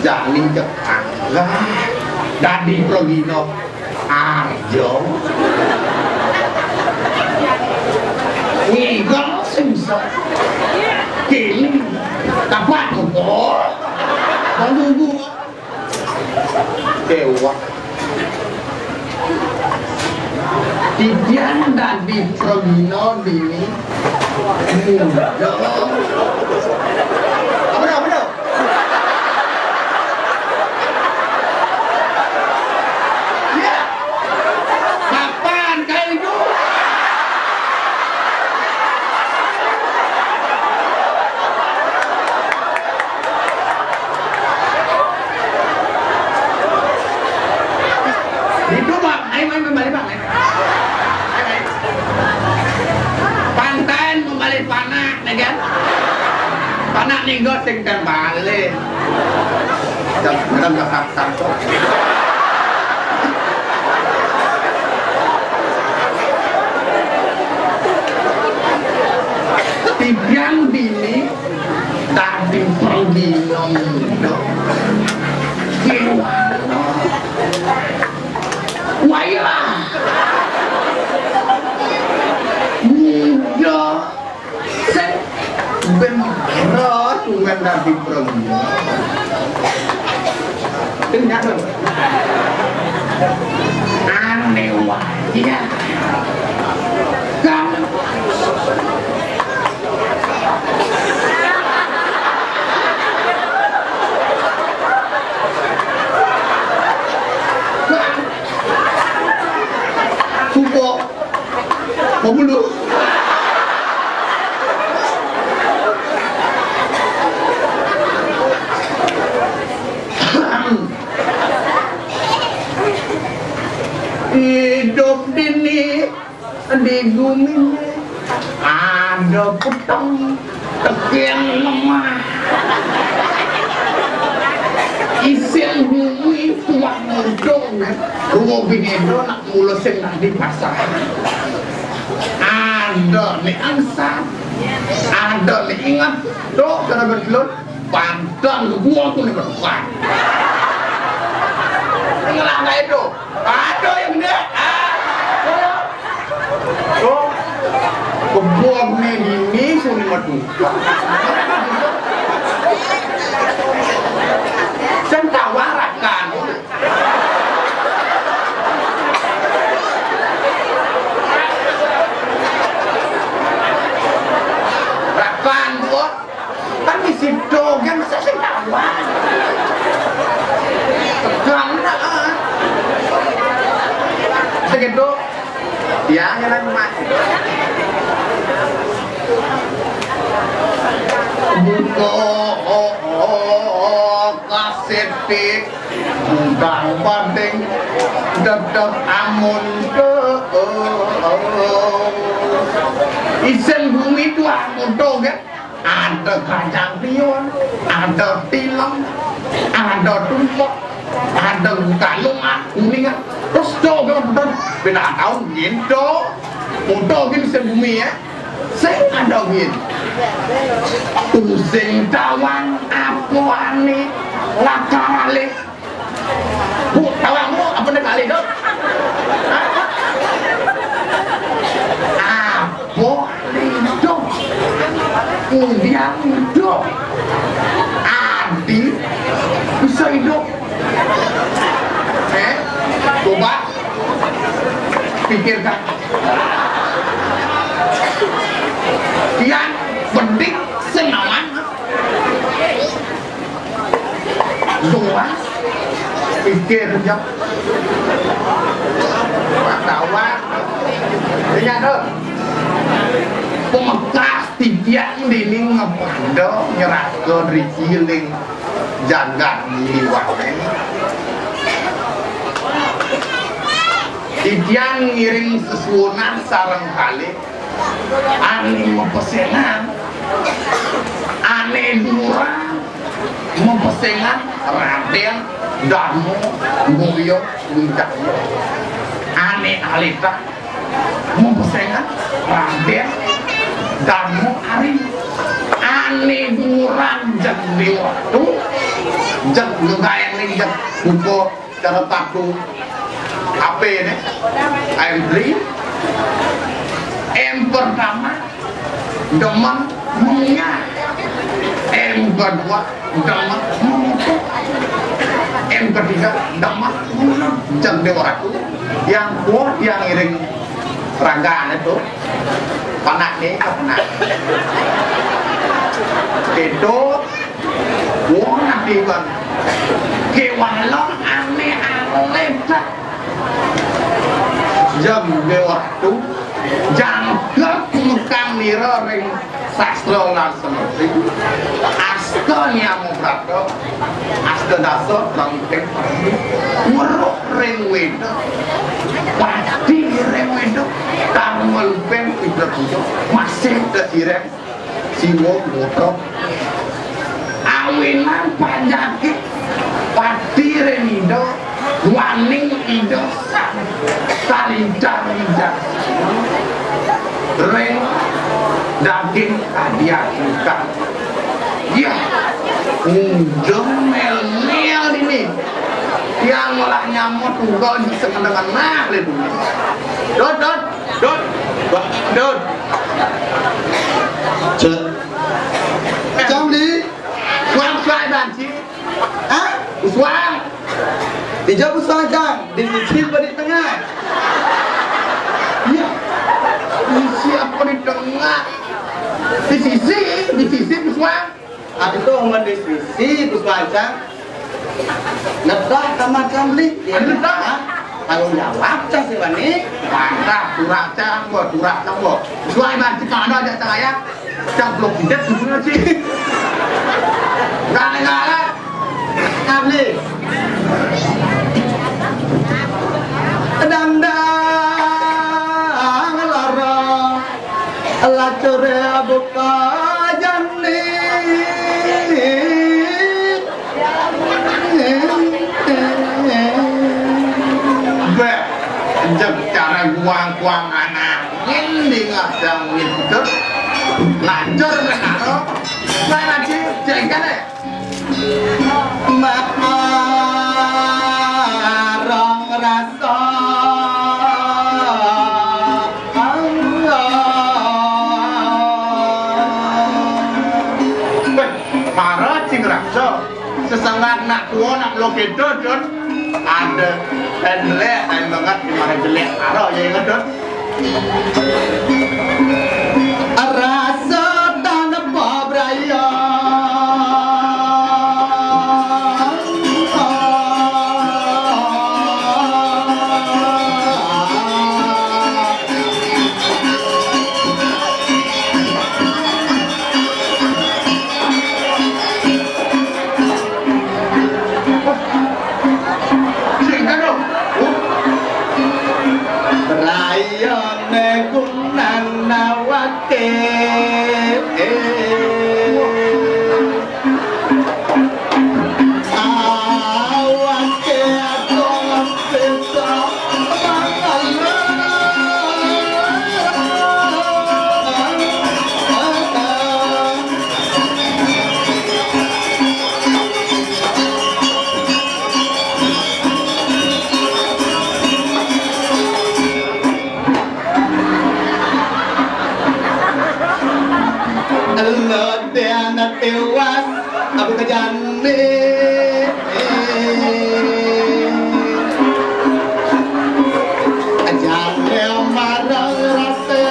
Jani cekak. Lah, dadi pragina. Arjo. Ngiga sing bisa. Kini. Kapan kok? Menunggu. Dewa. Titian dadi pragina dini. Muda. Apa dah, apa dah? Ya. Kapan kali itu? Itu, Bang. Ayo, ayo, kembali, Bang. Ayo. Ayo, ayo. Pantan kembali panak, ya kan? Panak nih, goseng dan balik. Jangan, jangan, jangan, jangan. Tiang dini dadi pragina muda. Wayah. Muda. Sing ben ro tuwek dadi pragina. Sing nyata. Aneh wae. Iya. Kan. Kan. Sumpah. Pembunuh. Idup dini di gumi ada peteng. Tekén lemah. Isin bumi tuak mudung. Ruwo bini do nak mula sing nak di pasar. Ada nek angsa. Ada nih ingat, Dok, cara berkelut, pantang gua tuh nih berdepan. Ngelah nggak itu? Ada yang dia. Ah, Dok, kebuang nih ini suni madu. Sentawa rakan. Rakan gua kan di situ kan sentawa. Tegang lah. Segitu. Ya, ya, Mas. Buka kasetik, undang banding, dedek amun ke. Isen bumi tuh amun tuh, kan? Ada kacang tiun, ada tilem, ada tumpek, ada kalungan, kuningan. Terus tuh, kan, betul. Beda tahun gitu. Udah gini isen bumi ya. Sing ada gini. Tusing tawang apa ane lakar alih. Bu, tawangmu apa nih kali, Dok? Hah? Apa nih, Dok? Undian, Dok. Adi bisa hidup. Eh, coba pikirkan. Yang penting senawan. Luas pikir jam. Wartawan. Iya, Dok. Pemekas titiang dini ngepado nyerahke riki ling jagat dini wae. Titiang ngiring sesuunan sareng kalih ane mapesengan, ane durang mapesengan Raden Darma Boyo Widaya. Ane alita mapesengan Raden Darma Ari. Ane durang jeg Dewa Ratu, jeg gegaene, jeg buka cara tatu. Apa ini? Air beli. Yang pertama, demen mengunyah. Yang kedua, demen mengutuk. Yang ketiga, demen mengutuk. Jeng Dewa Ratu, yang kuat, yang iring ragaan itu, panak nih, panak. Itu, wong nanti bang. Kewalon ane aleta. Jam Dewa Ratu, jangkep mekang nira ring sastra lan semerti. Asta Nyama Brata, asta dasa bangkeng, weruh ring Weda, pati ring Weda, tarma lupeng Indra Puja, masih desireng Siwa Gotra. Awinan panyakit pati ring Ida, waning Ida salintang wijaksana ring daging adiatmika. Yah, udah mel-mel ini. Yang ngolah nyamuk tunggal di setengah-tengah, lihat dulu. Dot, dot. Dut, Dut. Cek. Cang di. Suang, suang, Bang Ci. Hah? Suang. Di jauh suang, Cang. Di sisi apa di tengah? Iya. Di sisi apa di tengah? Di sisi, di sisi suang. Aduh, tuh, aman di sisi, terus macam. Ngedah sama Cang beli. Ya, ngedah. Hah? Tanggung jawab, Cang, sih, Bani. Mantap, turak, Cang, gua, turak, Cang, gua. Suai, Bang, cek ada aja, Cang, ya. Cang, belum pindah, gimana, sih? Gale, gale. Cang beli. Dang, dang, lara. Lacure buka jani. Beh, jek cara guang-guang anak. Ini ngadang itu. Lanjur, Menaro. Lan aji, jengkel, eh. Marang rasa. Weh, marang aji ngrasa. Sesengat nak tua, nak lo kedo, Dun. Ada, dan jelek, dan banget, di mana jelek. Marang, ya, ingat, Dun. Rasa tanpa braya. Sing karo. Brayane kunang nawake. Awake adoh. Lho, dene tewas, aku kejane. Jane marang rasa.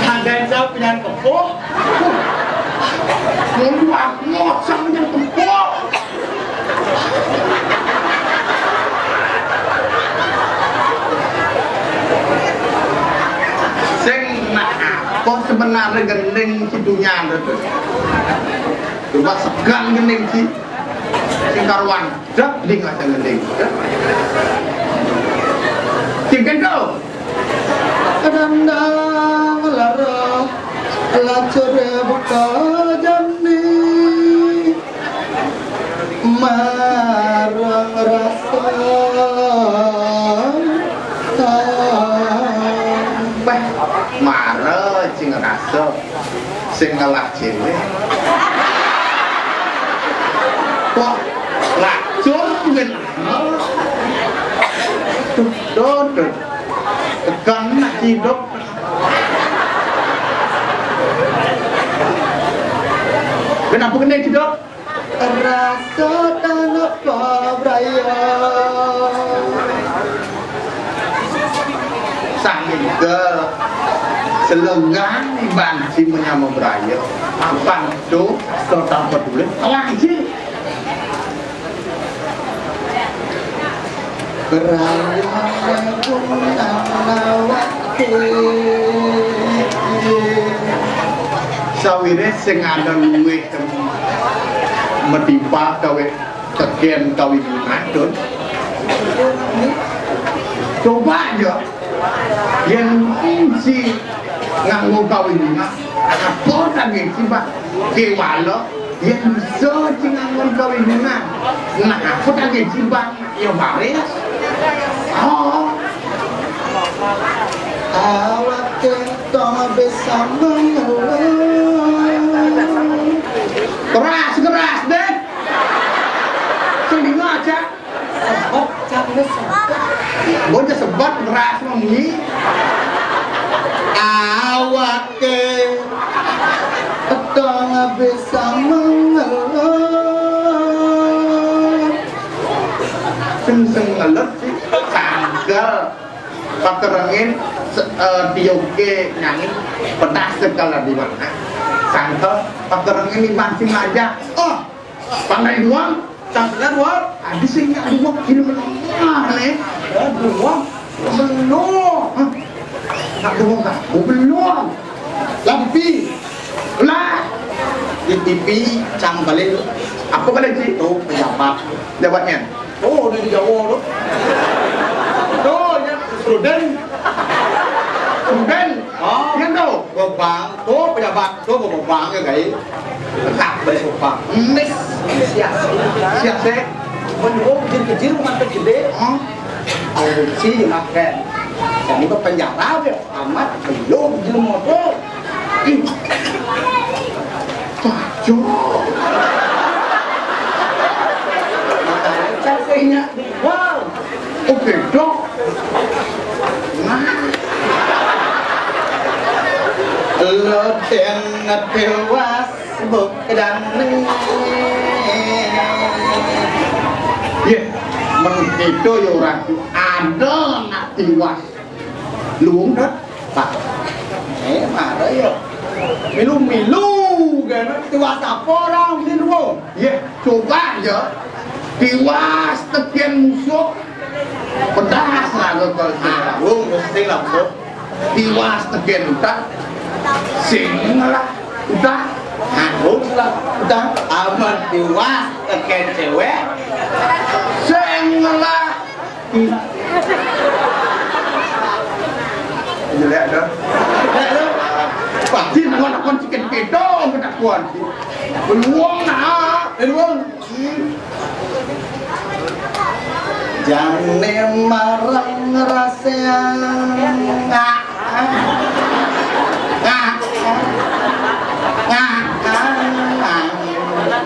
Andai jawab dengan kepuh. Ngomong ngocang dengan kepuh. Sing nak apa sebenarnya gending si dunia itu? Coba segan gending si sing karuan. Dak ding aja gending. Sing kendo. Kadang lara lacur buka jani. Marang rasa. Weh, mara sing rasa, sing ngelah cewek. Wah, lacur men. Tuh, tuh, tuh. Tekan nak hidup. Kenapa kena hidup? Rasa tanpa braya. Sangga selenggani banci menyama braya. Apa tu? Kau tak peduli. Lagi. Berayang awake. Sawire sing ada luwih metimpa gawe kegen kawingunan, Dun. Coba aja. Yen isi nganggo kawingunan, apa tak ngisi, Pak? Kewala, yen bisa sing nganggo kawingunan. Nah, apa tak ngisi, Pak? Ya baris. Oh. Keras, keras, deh. Sing dengar aja. Sebab, cak, ini sebab. Bocah sebat keras mami. Awake petang bisa mengelut. Sing, sing ngelut sih, sanggal. Pakerengin, se-, eh, tioke nyangin, pedas sekala di mana. Sangkal, pakerengin di mancing aja. Oh, pandai doang. Sangkal doang. Ada sing nyak doang, gini menengah nih. Ya, doang. Belum. Hah? Nak doang, Kak? Oh, belum. Lampi. Lah. Di T V, cangkalin. Apa kalian sih? Tuh, pejabat. Pejabatnya? Oh, udah di Jawa tu. Tu, ya, student. Student? Oh. Kan tu? Bebang. Tu, pejabat. Tu, bebang ya, guys. Tak boleh sopan. Mis. Siap. Siap, sih. Menurut kecil-kecil, rumah kecil. Oh. Korupsi, makan. Jadi ke penjara, ya. Amat, belum, belum motor. Ih. Pacok. Makanya saya ingat. Wow. Oke, dok. Nah. Lo den tewas bukan. Yeh, mengkitu yo ora ada nak tiwas. Luwung, Dot. Pak. Eh, marah ya. Milu-milu, kan? Tiwas apa orang di luwung? Yeh, coba aja. Tiwas teken musuh. Pedas lah, Dot, kalau sing. Ah, luwung mesti langsung. Tiwas teken utak. Sing lah, utak. Harus lah, utak. Aman tiwas teken cewek. Sing lah. Jelek dah. Jelek dah. Pasti nakon-nakon sikit peda, ketakuan. Beluang nah. Beluang. Jane marang rasean.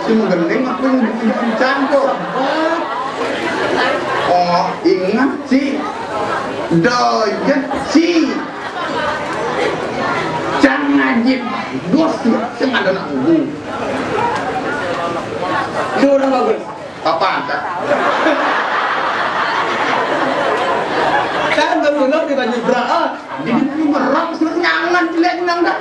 Sing gending apa yang bikin campur? Oh, ingat sih. Doyet sih. Jangan ngaji. Bos, sing ada nak ngomong. Lu orang bagus. Apa, Kak? Kan baru benar di baju bra, ah. Jadi, lu ngerok, terus nyangan, jelek, nang, dah.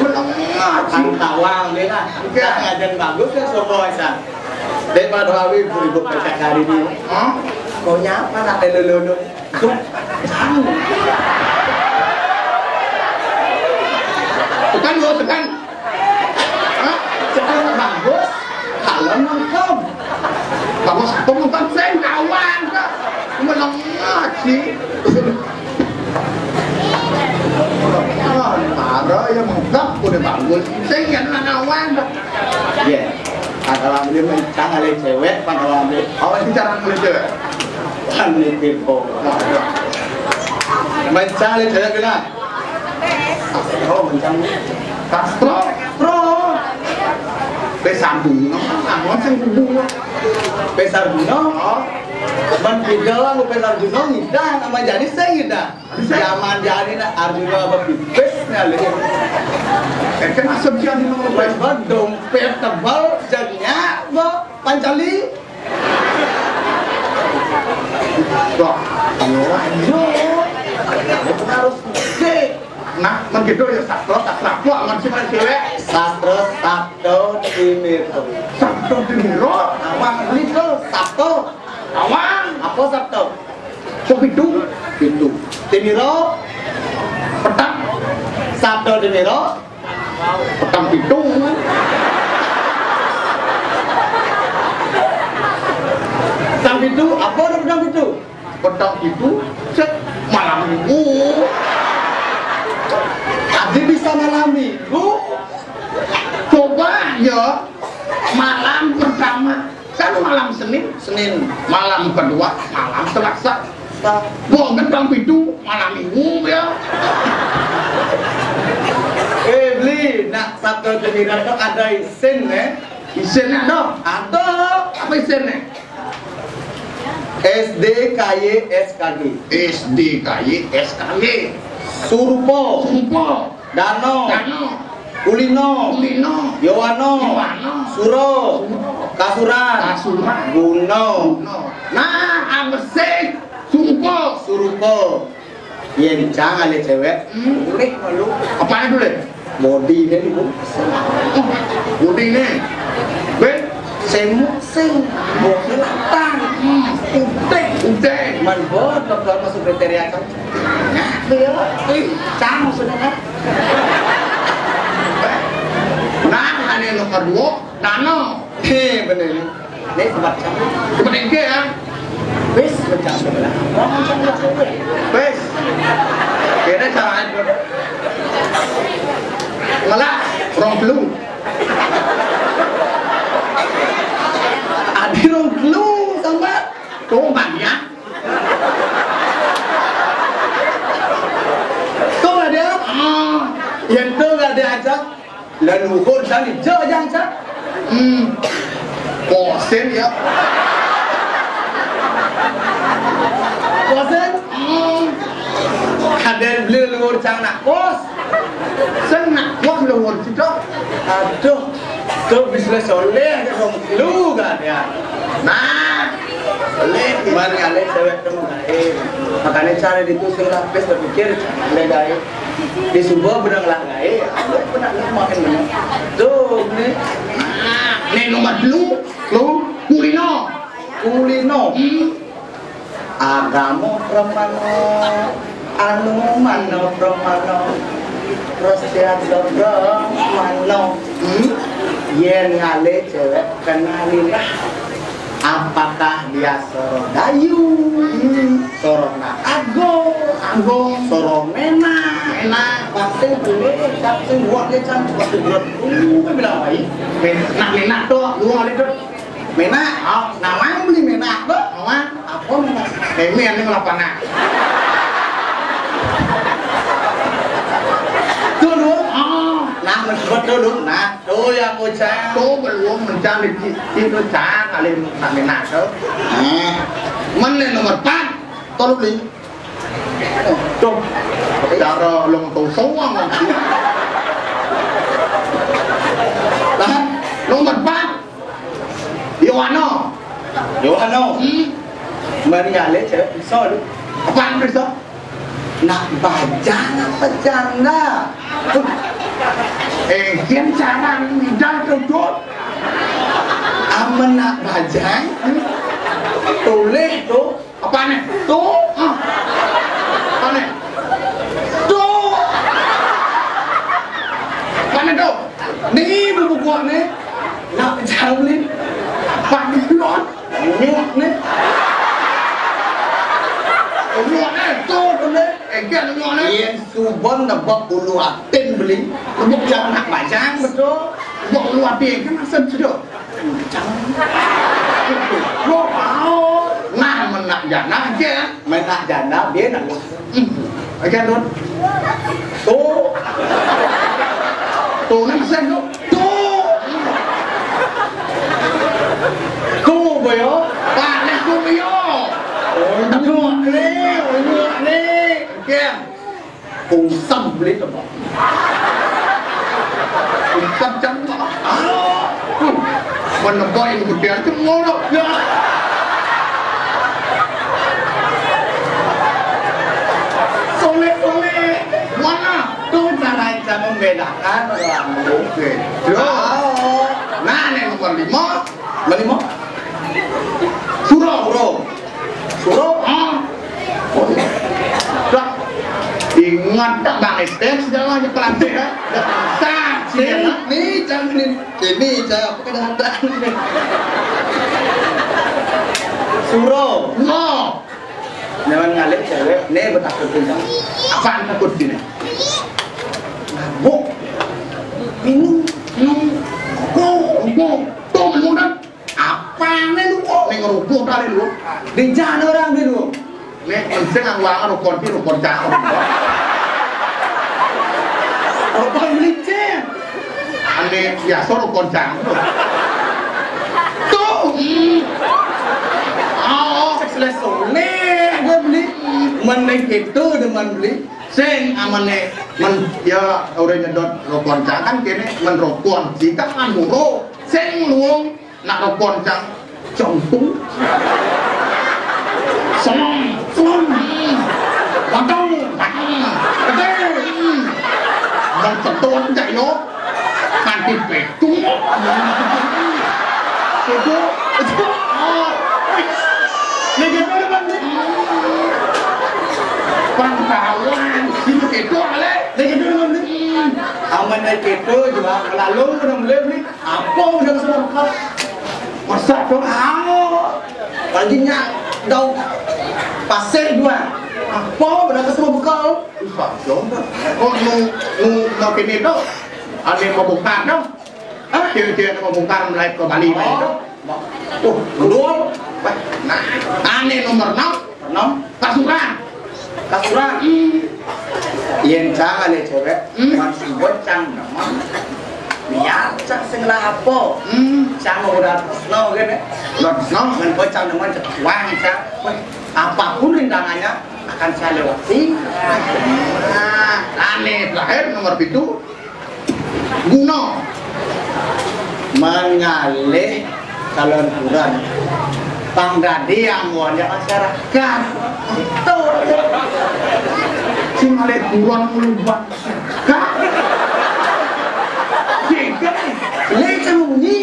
Menengah, sih. Kan tawang, dia, nah. Iya. Ngajen bagus, kan, semua, San. Dek, pada hari ibu-ibu kerja hari ini. Hah? Kau nyapa, nak, lelo-lelo? Tekan, gua tekan. Hah? Tekan bagus. Kalau nonton. Bagus, nonton sing kawan, Kak. Melengah, sih. Ada yang mengkap, udah bagus. Sing yang kawan, Kak. Iya. Pada lambe mencang ale cewek, pada lambe. Awas bicara ale cewek. Kan mikir kok. Mencang ale cewek bilang. Oh, mencang. Sastro. Sastro. Pe sambung. Apa sing kudu? Pe sambung. Oh. Man pidol aku pe sambung. Ngidah, nama jadi saya ngidah. Zaman jani nak Arjuna apa pipis ngalih. Eh, kan asam si Arjuna apa? Wes, dompet tebal, jadinya apa? Pancali. Wah, ayo, ayo. Itu harus gede. Nah, man gitu ya, sastro, sastro, apa? Man si man cewek. Sastro, sabdo, timiro. Sabdo, timiro. Apa? Itu, sabdo. Awang. Apa sabdo? Kok pitu? Pitu. Timiro. Petang. Sabdo timiro. Petang pitu. Petang pitu. Apa ada petang pitu? Petang pitu. Cek malam minggu. Tadi bisa malam minggu. Coba ya. Malam pertama. Kan malam Senin, Senin. Malam kedua, malam Selasa. Nah, gua gendang pitu, malam minggu ya. Eh, beli, nak sabda gemilang tu ada isin, eh? Isin ada? Ada. Apa isin, eh? S D K Y S K G. S D K Y S K G. Surupa. Surupa. Dana. Dana. Kulina. Kulina. Yowana. Yowana. Sura. Sura. Kasuran. Kasuran. Guna. Guna. Nah, abesik. Surupa. Surupa. Yén cang alih cewek, hmm, boleh malu. Apa itu, Le? Bodiné niku. Bodiné. Wéh, semuk sing, bosé latang. Hmm. Utéh. Utéh. Man bot, bot, bot, masuk kriteria cang. Nah, iya. Eh, cang maksudnya kan. Nah, ané nomor dua, Dana. Eh, bener. Nih, tempat siapa? Tempat engke, ya. Wis, pecah sebelah. Wong macam lah, wis. Wis. Kira salah. Malah, rong belum. Adi rong belum, sama. Tuh, Bang, ya. Tuh, ada. Ah. Yang tuh, ada aja. Leluhur sami, jok jang cak. Hmm. Kosen ya. Kosen? Hmm. Kadén beli leluhur cang nak kos. Sing nak kos leluhur cedok. Aduh. Tuh bisnis soleh ke dong lu kan ya. Nah. Soleh. Mari alih cewek temu gaé. Makanya cari di tuh sing lapis berpikir, gaé. Di subuh bener lah gaé, aku pernah makan bener. Tuh, nih. Nah, nih nomor dulu, lu kulino. Kulino. Hmm. Agama pramana, anu mano pramana, prasyaga pramana. Hmm. Yén ngalih cewek kenalilah. Apakah dia soro dayu? Hmm. Soro nak ago? Ago. Soro menak? Menak. Pasti beli, pasti buat dia can, pasti buat. Uh, bilang baik. Men-, nak menak tuh, lu ngalih tuh. Menak? Oh, nawang beli menak tuh. Nawang? Apa menak? Emen ini lapangan. Tuh, lu. Oh. Nah, betul, lu. Nah. Tuh yang ucap. Tuh belum mencari itu cang kali nak minat tuh. Nah. Mana nomor empat? Tolong beli. Tuh. Cara long tuh soang. Lah, nomor empat. Yohana. Yohana. Hmm. Mari alih cewek. Sol. Apa bisa? Nak bajang apa janda? Eh, kian cara midang tuh, Dut. Amen nak bajang, tulis tuh. Apa nih? Tuh. Ah. Apa nih? Tuh. Apa nih tuh? Nih buku gua nih. Nak jauh nih. Apa nih? Nyuk né. Nyuk né, tuh, tuh né. Engké nyuk né. Yén suba nebak ulu atin beli. Nebak jang nak bajang, betul. Nebak ulu atin kan maksud sudah. Kencang. Lo mau. Nah, menak jana aja. Menak jana, biar nak. Hmm. Aja, Dut. Tuh. Tuh, né mesen, Dut. Tuh. Tuh, boyo. Panas tuh, boyo. Oh, nyok né, oh, nyok né. Oke. Kungsam beli tuh, Bang. Kungsam jam, Bang. Ah. Tuh. Mana boy ini gede aja ngono. Ya. Soleh, soleh. Mana? Tuh cara cara membedakan orang. Oke. Yo. Nah, nih nomor lima. Nomor lima. Suro, suro. Suro. Ah. Oh, iya. Dah. Ingat tak Bang Eten segala aja pelatih ya. Dah. Sah, sih, ya, nih, jangan nih. Ini saya apa kadang-kadang. Suro. No. Jangan ngalih cewek, né betakut tentang. Apaan takut sini? Mabuk. Minum, minum. Rokok, rokok. Tuh, minum dah. Apaan né lu kok? Né ngerokok kali lu. Di jalan orang di lu. Né, mesti nggak uang rokok di rokok cakep. Abang beli cek. Ane biasa rokok cang. Tuh. Hmm. Oh, sek selesai. Gue beli. Men ning kéto demen beli. Sing amane men ya ora nyedot rokok cang kan kene men rokok cang kan muro. Sing luung nak rokok cang. Jantung. Selong, selong. Batang, batang. Gede. Bang keton cak yo. Kanti petung. Itu, itu. Oh. Lagi apa, Bang? Pangkalan. Itu, itu, ale. Lagi apa, Bang? Aman dari itu juga lalu udah mulai beli. Apa udah semua? Masa dong? Ah, lagi nyak dong. Pasir dua. Apa udah semua bekal? Susah dong. Oh, nu, nu, nu kene to. Ane mau buka to. Ah, cewek-cewek mau buka mulai ke Bali main to. Oh. Tuh, dua. Wah, nah, ane nomor enam. Enam. Kasuran. Kasuran. Hmm. Yen cang ale cewek, hmm, masih bocang, memang. Biar cang sing lah apa? Hmm. Cang mau udah tresno, kan, ya? Udah tresno. Ngan bocang, memang, cek uang, cang. Weh, apapun rintangannya, akan saya lewati. Nah, ane terakhir nomor pitu. Guna. Mengalih kalon kurang. Pang dadi anggonnya masyarakat. Itu. Sing ngalih kurang melubah. Kak. Sing kan. Lek kamu bunyi.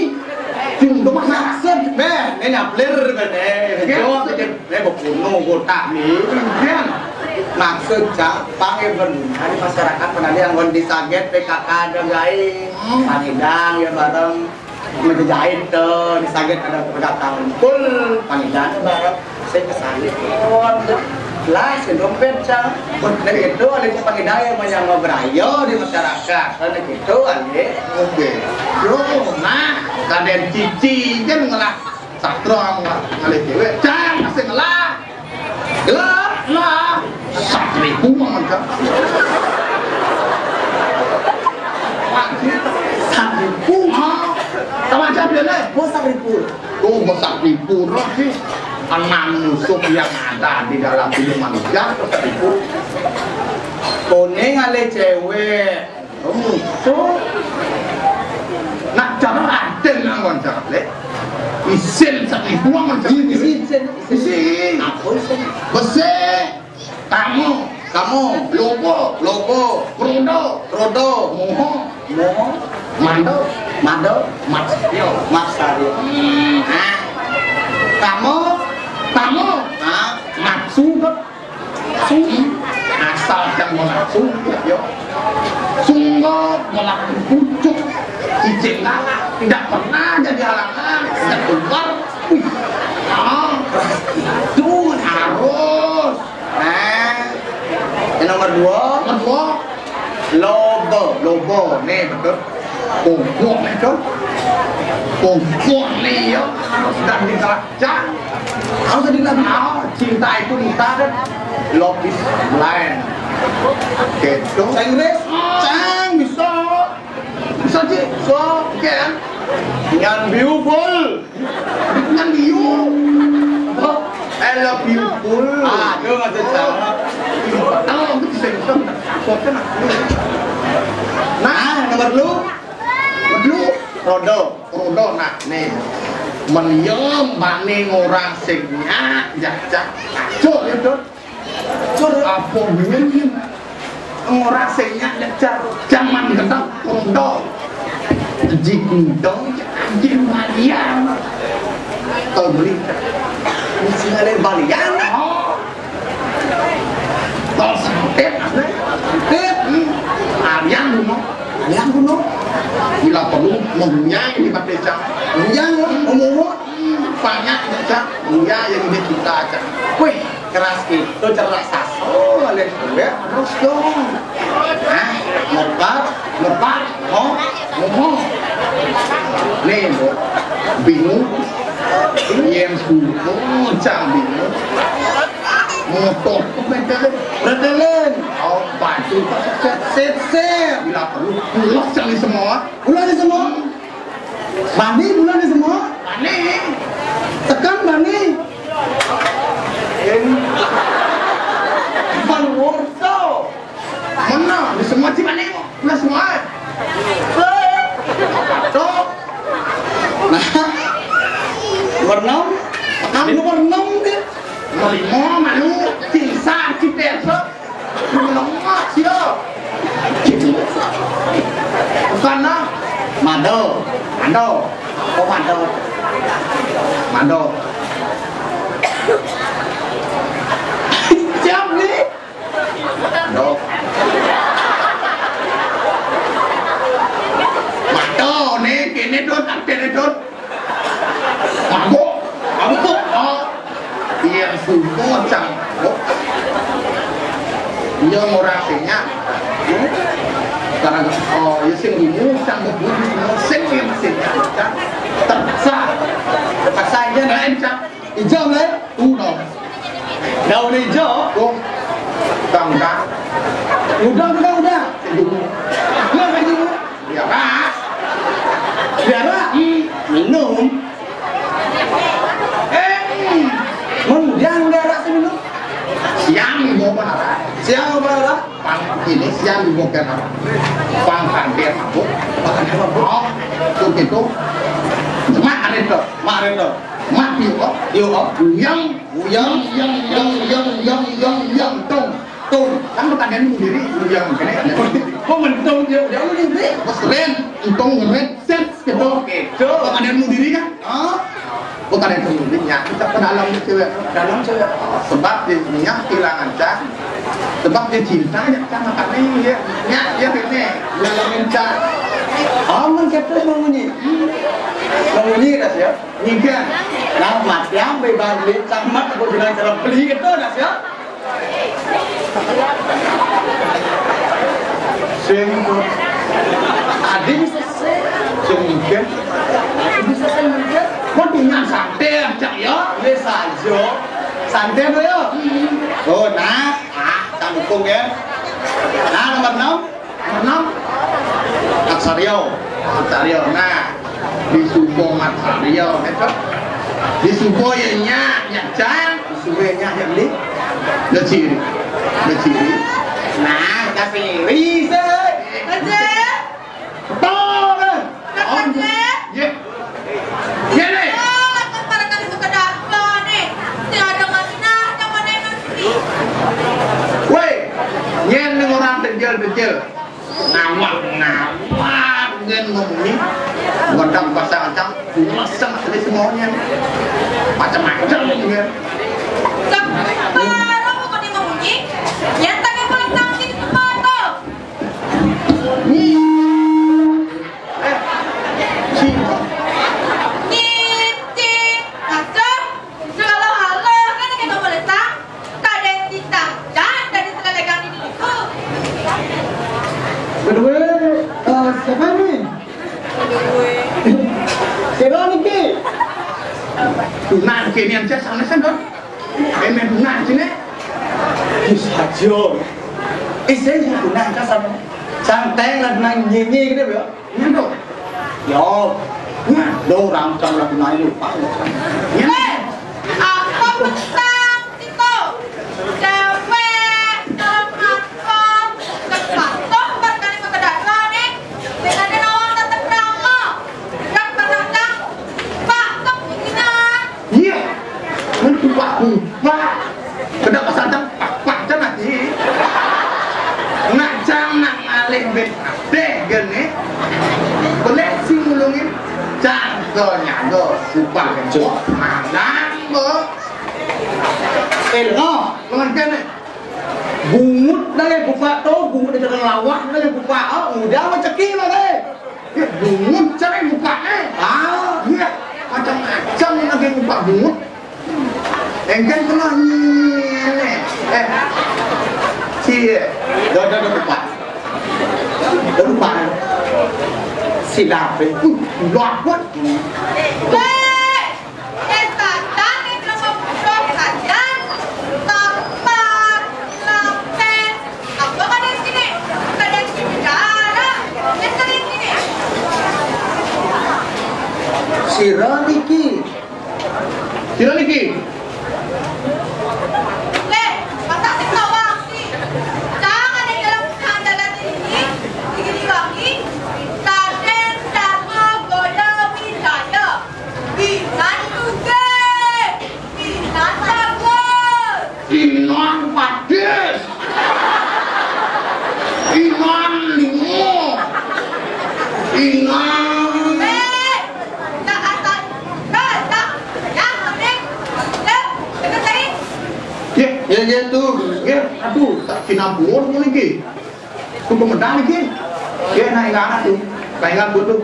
Sing untuk maksud. Beh, ini nyaplir, beh, eh. Jawab, Ini bebunuh kotak nih. Iya. Maksud cak pang ya bener di masyarakat pernah yang ngon disaget P K K ada gai. Hmm. Pangidang ya bareng menjahit tuh disaget ada pedagang pun pangidang bareng saya kesana. Lah si dompet cak. Nah itu ada pangidang yang banyak ngobrayo di masyarakat. Karena gitu ale. Oke. Yo, nah, kaden cici kan ngelah Sastra ngalih cewek, cang masih ngelah. Ngelah, ngelah. Satripu aman, Kak. Satripu. Ah. Sama aja dia, Leh. Bos Satripu. Oh, bos Satripu, roh sih. Enam musuh yang ada di dalam tubuh manusia, bos Satripu. Kuning ngalih cewek. Oh, musuh. Nak cara Raden anggon cara lek. Isin satripu anggon cara. Isin, isin. Isin. Apa isin? Besi. Kamu. Kamu. Lobo. Lobo. Rodo. Rodo. Moho. Moho. Mando. Mando. Matsaryo. Matsaryo. Hmm. Nah. Kamu. Kamu. Hah? Nafsu. Sungguh asal yang mengaku, ya. Sungguh melakukan pucuk, izin galak, tidak pernah jadi halangan, tidak keluar. Wih, ah, itu harus. Nah, yang nomor dua. Nomor dua. Lobo, lobo, nih betul. Pokok nih, Cok. Pokok nih, ya. Harus dan dikerja. Harus dan dikerja. Ah, cinta itu buta dan love is blind. Gitu. Bahasa Inggris? Cang, bisa. Bisa, Ci. So, oke, ya. Nyan beautiful. Nyan biu. Oh, I love you full. Ah, itu maksud saya. Oh, itu sensor. Soalnya nak. Nah, nomor lu. Nomor lu. Rodo. Rodo, nah, nih. Meniem bani ngorang sing nyak, jajak. Cuk, itu. Cur, apa bunyi? Ora sing nyak nyejar. Jaman gendeng, kondo. Jigundong, anjing malian. Tol beli. Mesti ada balian. Oh. Tol sempit, sempit. Hmm. Alian gunung. Alian gunung. Bila perlu, mengunyai di Batecang. Mengunyai, ngomong. Banyak, Cak. Iya, yang ini kita, Cak. Wih. Keras itu cerak saso oleh gue terus dong. Hah? Lebar, lebar, oh, ngomong. Nih, Bu. Bingung. Yang suruh, oh, cang bingung. Motor, betelin. Betelin. Oh, baju, set, set, set. Bila Pulas cang di semua. Pulas di semua. Bani pulas di semua. Bani. Tekan bani. Pan worto. Mana? Di semua ci bani. Pulas semua. Tuh. Nah. Warna. Kamu warna dia. Lima malu. Cinsa, cinta. Lemak sia. Bukan nah. Mado. Mado. Oh, mado. Mado. Siap ni. Mado. Mado ni kini tu tak kini tu. Mabuk, mabuk. Oh. Iya, subuh cang. Oh. Iya, ngurang sinyak. Sekarang, oh, iya sing dulu cang, dulu sing iya masih cang. Terpaksa. Terpaksa aja lain cang. Hijau lain. Udah. Daun hijau. Oh. Bangka. Udah, udah, udah. Sing dulu. Udah, sing dulu. Biara. Biara? Hmm. Minum. Eh. Mun yang biara sih minum. Siang gua marah. Siang gua marah. Pang ini siang gua kena. Pang hampir mabuk. Pang hampir mabuk. Oh, tuh gitu. Mak ada tuh. Mak ada tuh. Mak yuk, oh. Yuk, oh. Yang, yang, yang, yang, yang, yang, yang, yang, tong. Tuh, kan pertanyaan mu diri, yang kene. Kok mentong dia, dia lu diri? Bos keren, entong ngeret, set, gitu. Oke, tuh. Pertanyaan mu diri kan? Ah, bukan yang sembunyi, ya. Kita ke dalam cewek, dalam cewek. Sebab dia punya kehilangan cah. Sebab dia cinta ya sama kami ya. Ya, ya ini. Dalam cah. Aman kata mau bunyi. Mau bunyi dah siap. Ningkan. Nah, mat yang bebas beli sama aku bilang cara beli gitu dah siap. Sing adi bisa sing sing mungkin bisa sing mungkin. Kok punya santai aja ya? Ini saja santai tuh ya. Oh nah, ah, tanggung ya. Nah, nomor enam. Enam. Aksaryo. Aksaryo. Nah, di supo Aksaryo, gitu. Di supo ya nyak, nyak cang. Di supo ya nyak, nyak beli. Udah ciri. Udah ciri. Nah, kasih riset. Betul. Betul. Iya. Iya, nih. Woi, nyen ning orang kecil-kecil. Ngawak, ngawak, ngen ngomongin. Gondang pasang ancang, pulas sama tadi semuanya. Macam-macam, ngen. Sekarang mau pada ngomongin, nyata ke pasang di tempat tuh. Nih. Eh, si. Nyicing. Masuk. Kalau halo, kan kita boleh sang. Kadén titah dan dari selelegan ini itu. Kedua, eh, siapa ini? Kedua. Sira niki. Nah, kini yang saya sana sana. Eh, main benar sini. Bisa jo. Eh, saya yang benar kan sama. Santai lah, nang nyanyi gitu ya. Nyanto. Yo. Nah, lo orang cang lagi main lupa. Nyanto. Eh, apa pesan itu? Cewek, telepon, cepat toh, berkali pakai dada nih. Dengan ada nawang tetap drama. Gerak berendang. Pak, kok begini? Iya. Mun kupak-kupak. Kada pasal cang, pak-pak cang lagi. Nak cang nak ngalih bin deh gini. Boleh sing ngulungin. Cang, go nyago, kupak kencur. Manang, bo. Eh, lengo. Pengertian nih. Bungut dah ya kupak tu, bungut di tengah lawah dah ya kupak. Oh, udah macam kira deh. Ya, bungut cara buka eh. Ah, iya. Macam-macam lagi buka bungut. Engken kena ni. Eh. Si eh. Dah dah dah buka. Dah buka. Silap eh. Uh, luar pun. Weh! Kesatan yang belum membuka kajian, tampar, lapes, apa kadang sini? Kadang sini darah. Sira niki. Sira niki. Leh, masa sing tau wangi? Cang, ada dalam sandalan ini, digini wangi, Raden Dharma Goda Wijaya. Inan tuge, inan bagus. Inan padis. Inan limo. Inan. Eh, tak asal. Tak, tak. Yang penting, ya, dengar saya. Ya, ya, ya, tuh. Ya, aduh, tak sinampun ngono iki. Kudu medal iki. Ya, nak ingat tuh. Kayak butuh.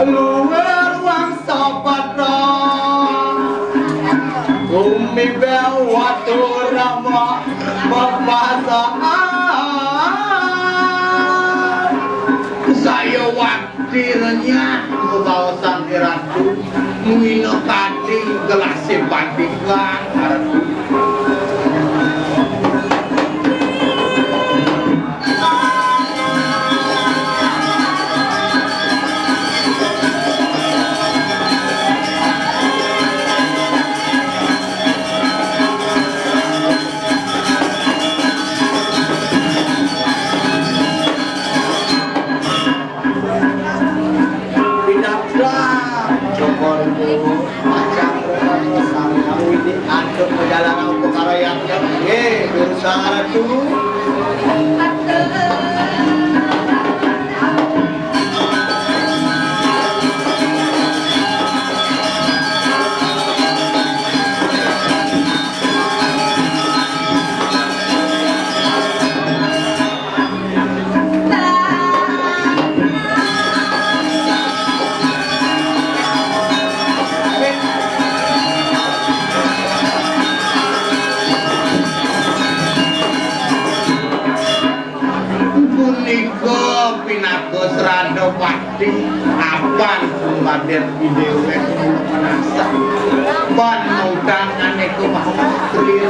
Luwih ruang sapatra, umi bewatu rama bepasangan. Saya waktu Dirnya bebaosan Ratu, ngina kadi gelase pandikan Ratu. Pinabdal, Joko Ratu, macam sami kamu ini aduk perjalanan untuk karayaknya. Ye, berusaha Ratu. Punika pinaka srada pati apan sumbadir idewek manasa. Ban mautang aneka mahastri.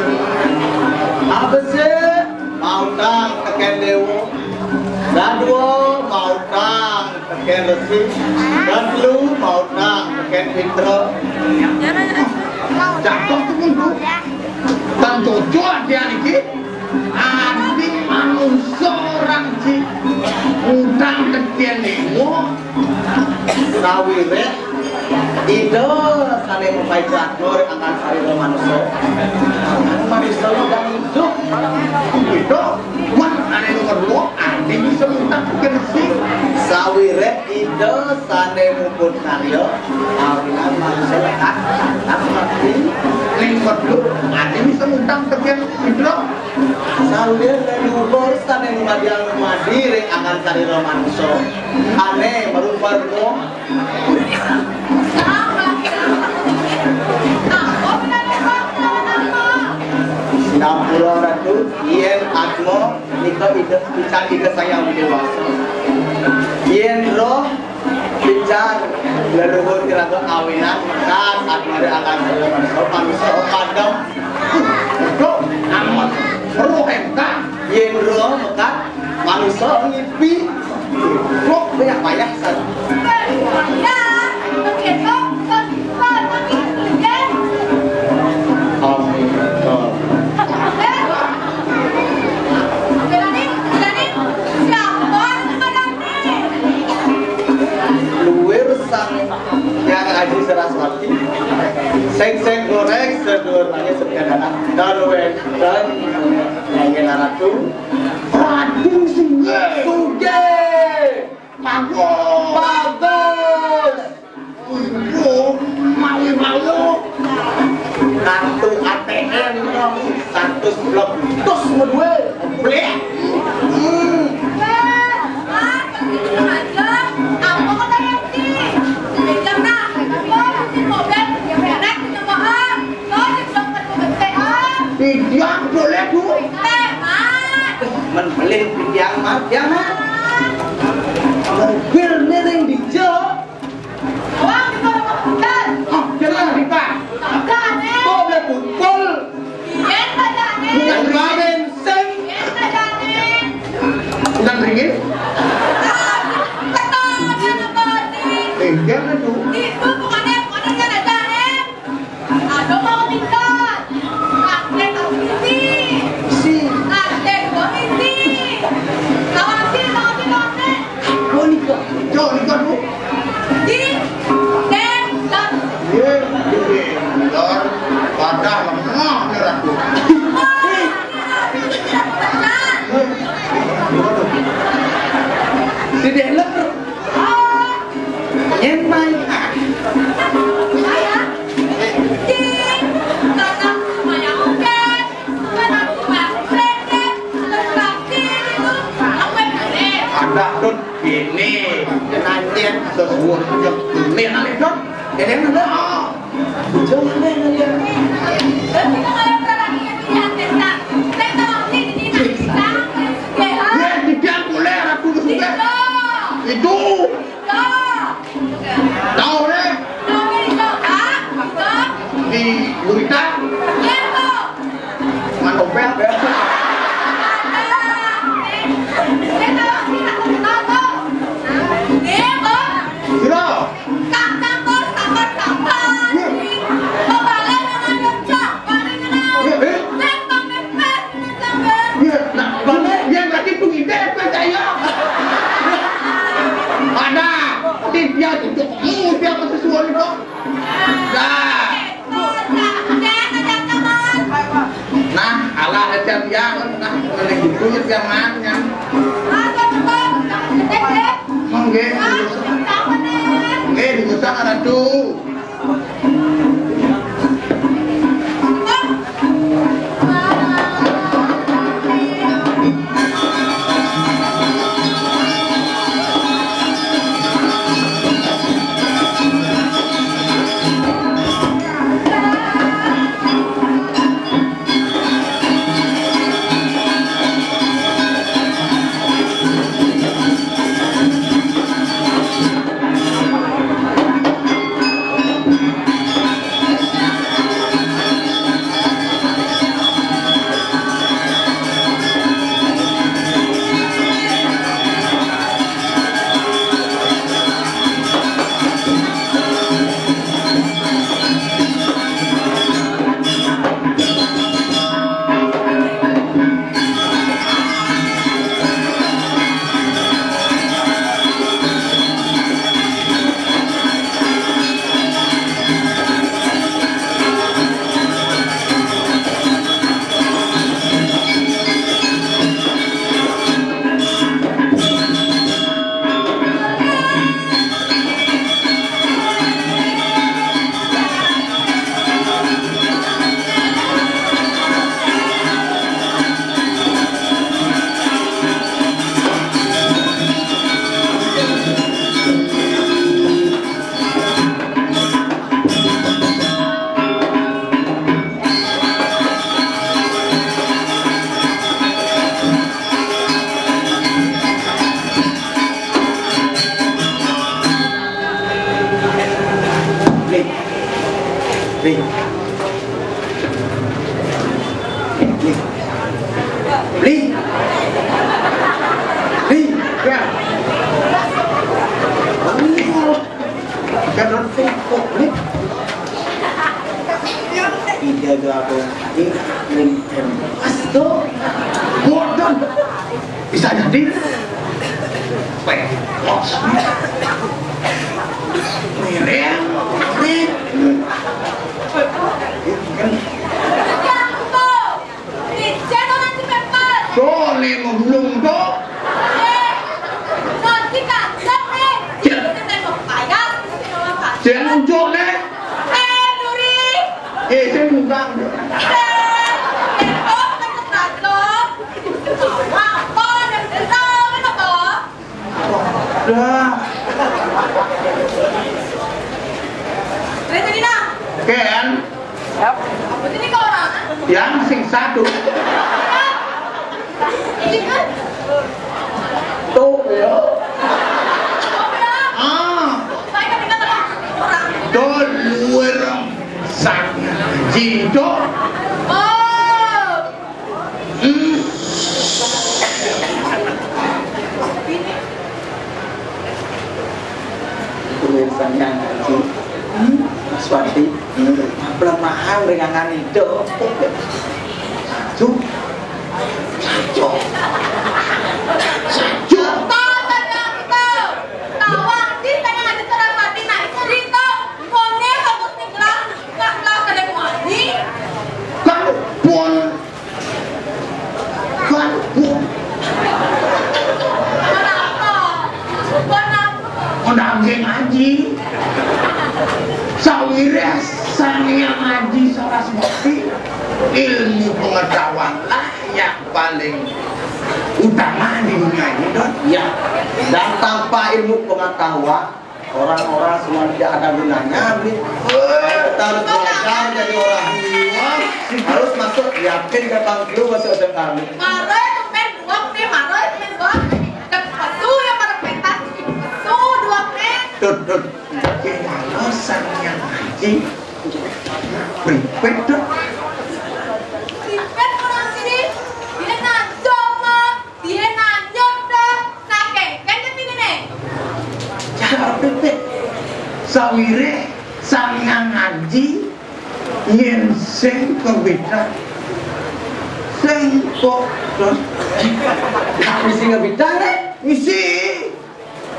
Abesik mautang teken dewa. Dadua mautang teken resi. Datelu mautang teken pitra. Cakep tu, Bu. Tan cocok dia niki. Adi manusa orang ci utang teken dewa. Sawiréh Ida sané mapaicak ring anggan sarira manusa. Manusa dang idup. Idup. Wah, ané nomor dua, adi bisa utang teken resi. Sawiréh Ida sané muput karya, awinan manusa lekat, lekat mati. Ning nomor dua, adi bisa utang teken pitra. Sawiréh leluhur sané ngumadiang ngumadi ring anggan sarira manusa, ané marupa rupa. Sinampura Ratu, yén atma nika Ida, pican Ida Sang Hyang Widhi Wasa. Yén roh Bicara leluhur iraga awinan mekad, atmane akan sira manusa, manusa padem. Duh, amat roh entah. Yen roh mekad, manusa ngipi. Kok banyak-banyak san. Amin. Luir sang Hyang Aji Saraswati, sing sing goreng sedulur nangis sepian anak, dan wénten nanging ratu. Raden Sugih. Sugih. Bagus. Bagus. Ibu, mau, mau. Kartu A T M. Lah, terus sama dua. Blek. Hmm. Tiang boleh, Bu. Men beli tiang, Mat. Tiang, Mat. Mobil miring di jok. Wah, kita udah makan. Oh, jalan, Rika. Makan, eh. Kok udah pukul? Iya, tanya, eh. Bukan bensin. Iya, tanya, eh. Bukan ringgit? Betul, dia ngebody. Eh, jangan tuh. Itu bukannya, bukannya ada, eh. Aduh, mau minta. Kakek tahu isi. Isi. Kakek gua isi. Tahu isi, tahu isi, tahu isi. Oh, nikah. Jauh nikah, Bu. Di, den, dan. Iya, iya. Ntar pada lemah nih, Ratu. Wah, ini Ratu tidak pernah. Di dalam. Oh. Nyen mai. Saya. Di, karena rumahnya oke. Ada, Dut, ini. Nanti sesuatu yang ini nanti, Dut. Jadi yang ada. Jangan, jangan, jangan. Ya, tidak boleh, aku sudah. Itu. Tahu, deh. Di gurita. Mana opet, ya? Sira. Iya. Iya, eh? Iya, nah, kamu yang lagi tuh ide apa saya? Ada. Tapi dia itu, hmm, dia apa sesuatu kok? Dah. Nah, Allah aja dia, nah, mana gitu ya, dia mana? Mangga, mangga, diusah, Ratu. Beli. Beli. Beli. Beli. Beli. Ya. Jangan singkong, Beli. Tidak ada apa. Ini, ini, ini. Astaga. Bodoh. Bisa jadi. Weh, bos. Miring, miring. Boleh mau belum tuh? Cek. Cek muncul deh. Eh, saya bukan. Dah. Ken. Yap. Apa ini kau orang? Yang sing satu. Ini kan? Tuh, ya. Ah. Saya kan dengar orang. Tuh, luar. Sang. Jinto. Oh. Hmm. Pemirsa yang kasih, hmm, Swati, hmm, belum mahal dengan itu. Tuh, tuh, tuh. Tawang di tengah ada surat mati, nah, itu. Kone bagus nih gelang, gelang gede kuali. Kan pun, kan pun. Kenapa? Kenapa? Menangging aji. Sawire sang yang ngaji salah seperti ilmu pengetahuan lah yang paling utama di dunia ini, Don. Ya, dan tanpa ilmu pengetahuan, orang-orang semua tidak ada gunanya, Bli. Kita harus belajar jadi orang tua. Harus masuk, yakin ke bangku masuk S M A, Bli. Mare tumben buang nih, mare tumben buang. Pesu ya pada pentas, pesu dua nih. Tut, tut. Kita harus yang ngaji. Pripet, Dut. Pripet orang sini. Dia nanya, Mak. Dia nanya, dah. Nah, kengken dia pilih nih. Cara pripet. Sawire sang yang ngaji, yen sing kewitan. Sing kok, Dut. Tapi sing kewitan, eh? Misi.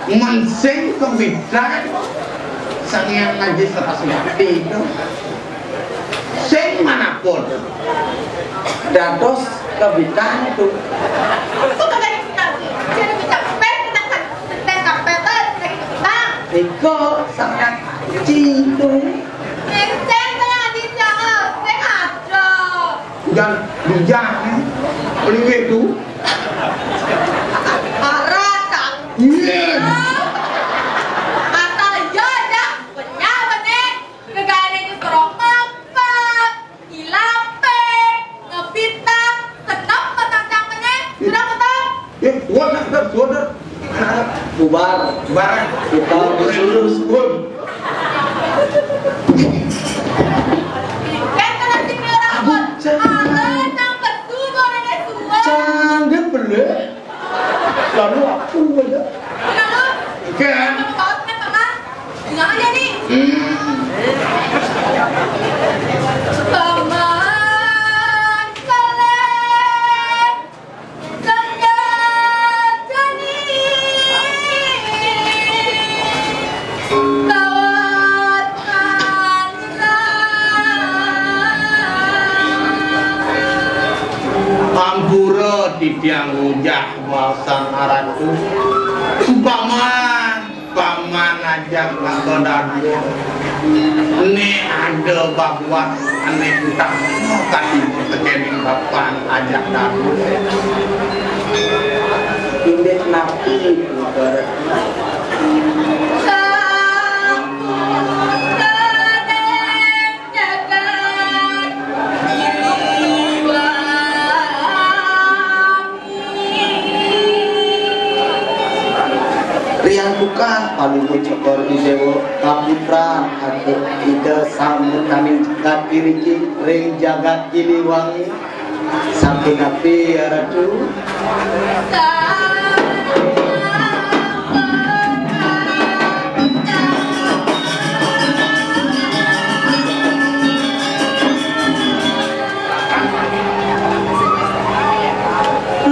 Mensing kewitan sang yang ngaji serasi hati itu. Sing manapun. Dados kewitan itu. Aku kagak ikut nanti. Jadi kita pet, kita kan, kita kan pet, kita ikut kita. Iko sang yang ngaji itu. Encen saya di sana, saya ada. Ujan, ujan. Pelinggih itu. Arah, tak. Iya. Asal iya aja, punya benih. Kegayaan itu serong makan, ilape, ngebitang, senam, petang-tang benih. Sudah betul? Eh, wadah, dah, wadah. Bubar. Bubar. Kita bersuruh. Pun. Kan kena si merah, Bun. Ada yang betul, Bun, ada dua. Jangan beli. Lalu aku aja. Kenapa? Kan? Kenapa, Bang? Kenapa, Bang? Bilang aja nih. Hmm. Paman Saleh. Senjatani kawat Ampura titiang ngujah masan aratu. Paman, paman ajak mangga dadua. Né ada baguat ané utama katiba tekéning bapan ajak dadua. Indik napi ibarat. Riantukan palungguh Cokor I Déwa kaputran antuk Ida Samutaning jagat iriki ring jagat Giliwangi. Sampun napi, ya Ratu?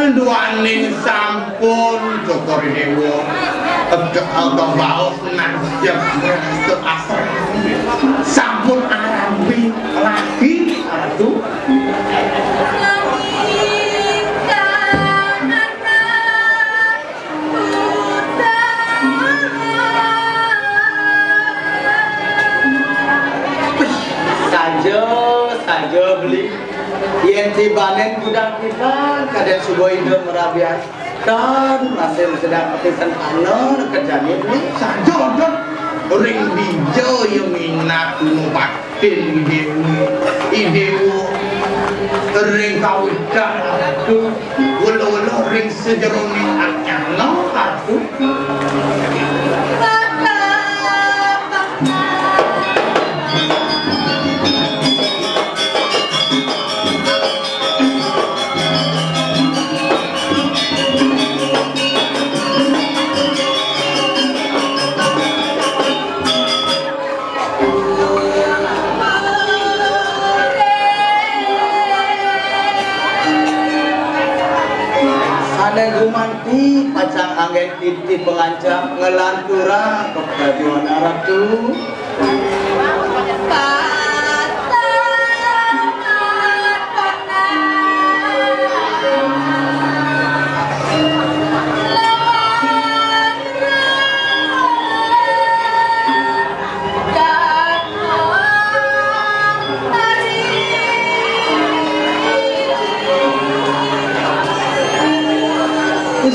Duaning sampun Cokor I Déwa, ega-, ega baos nasib rasa asrami. Sampun arambi lagi, Ratu. Saja, saja, Beli. Yén tibanin gudang tiban, kadén suba Ida marabian. Tan, masih sedang pepisan tanah, kerjanya ini saja, ring dija ya minat gunung patin idewi, idewa, ring kawitan, aduh, wala-wala ring sejeroning anyana, aduh. Sané gumanti pacang anggén titi pangancam nglanturang keprajuan Ratu.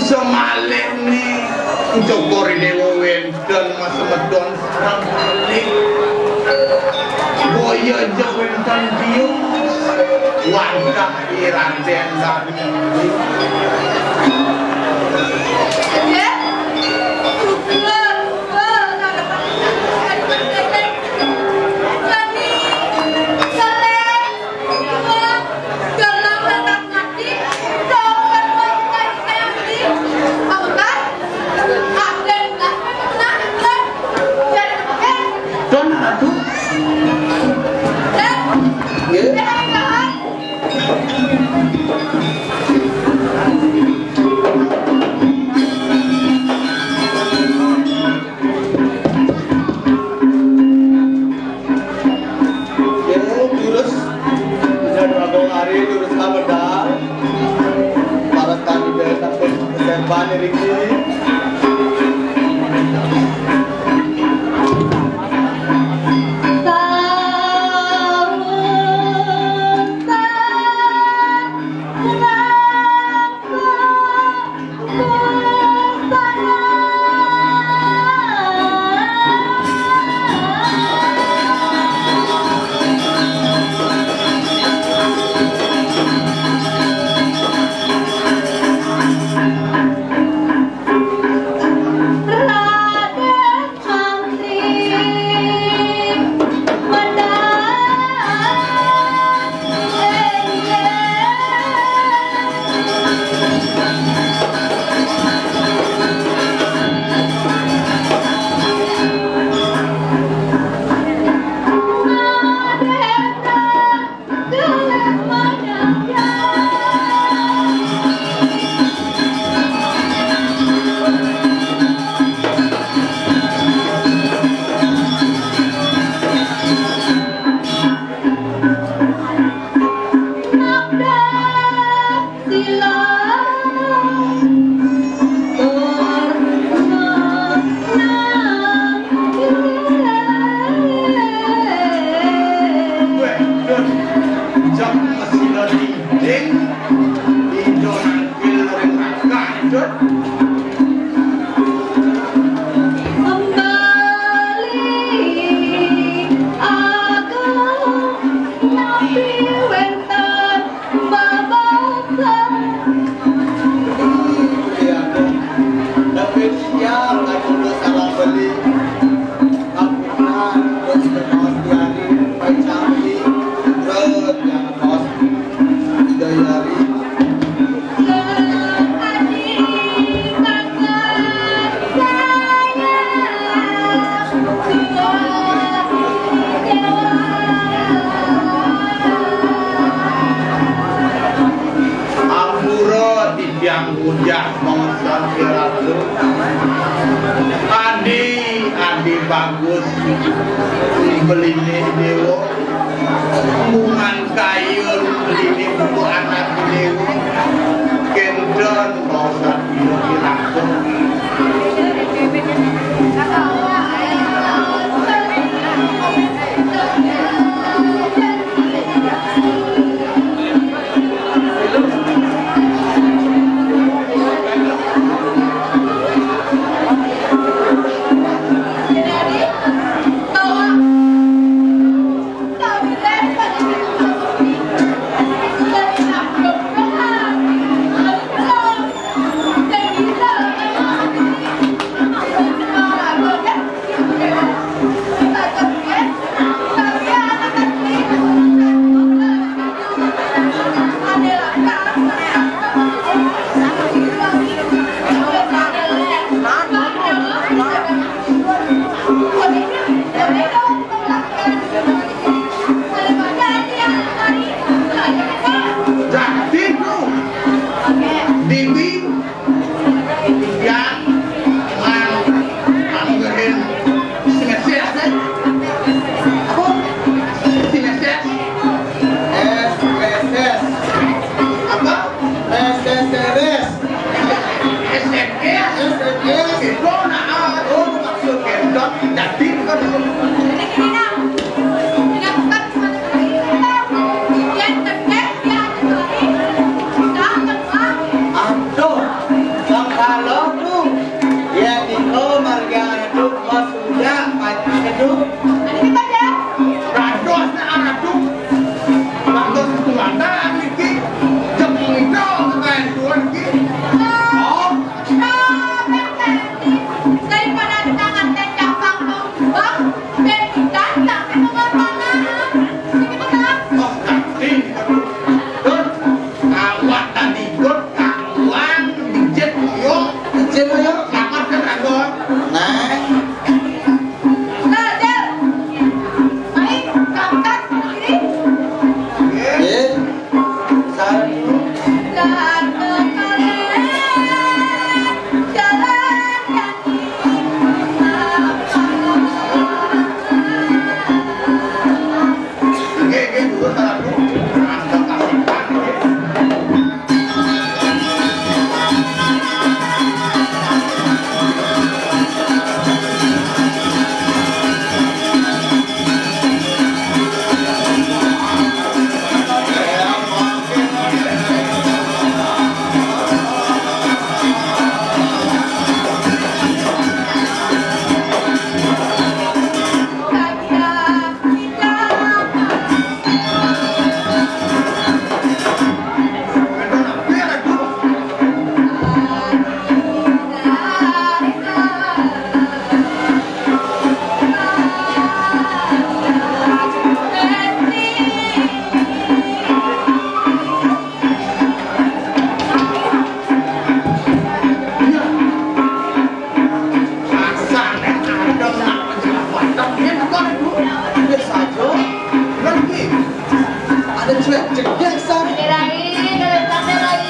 Semalik ni, Cokor Dewa wénten masemeton sareng malih. Boya ja wénten tiung, wantah I Radén Dani. Tuan Ratu. Nggih. Nggih, durus. Nyadong Agung Ari, durus kamedal. Para tani daya tapis keserban niki. Ampura titiang bujah mongkon Ratu. Adi, adi bagus. Beliné déwa. Mungan kayun beliné buku anak déwa. Kénten bangsa dina dilakukan. Adi kita aja. Rados nak ratu. Rados itu ada niki. Jeng itu kekain tuan niki. Oh. Daripada kita nganten gampang tumbang, dan kita nganten pengorbanan. Ini kita. Oh, nanti. Dot, awak tadi dot kawan, mijit yo. Mijit yo. Sangat kan, Dot? Nah. Nah, Del. Ayo, angkat diri. Ye. Satu. Satu kali. Jalan kaki. Ada cuek cedek, San. Rai, kalau tak ada rai.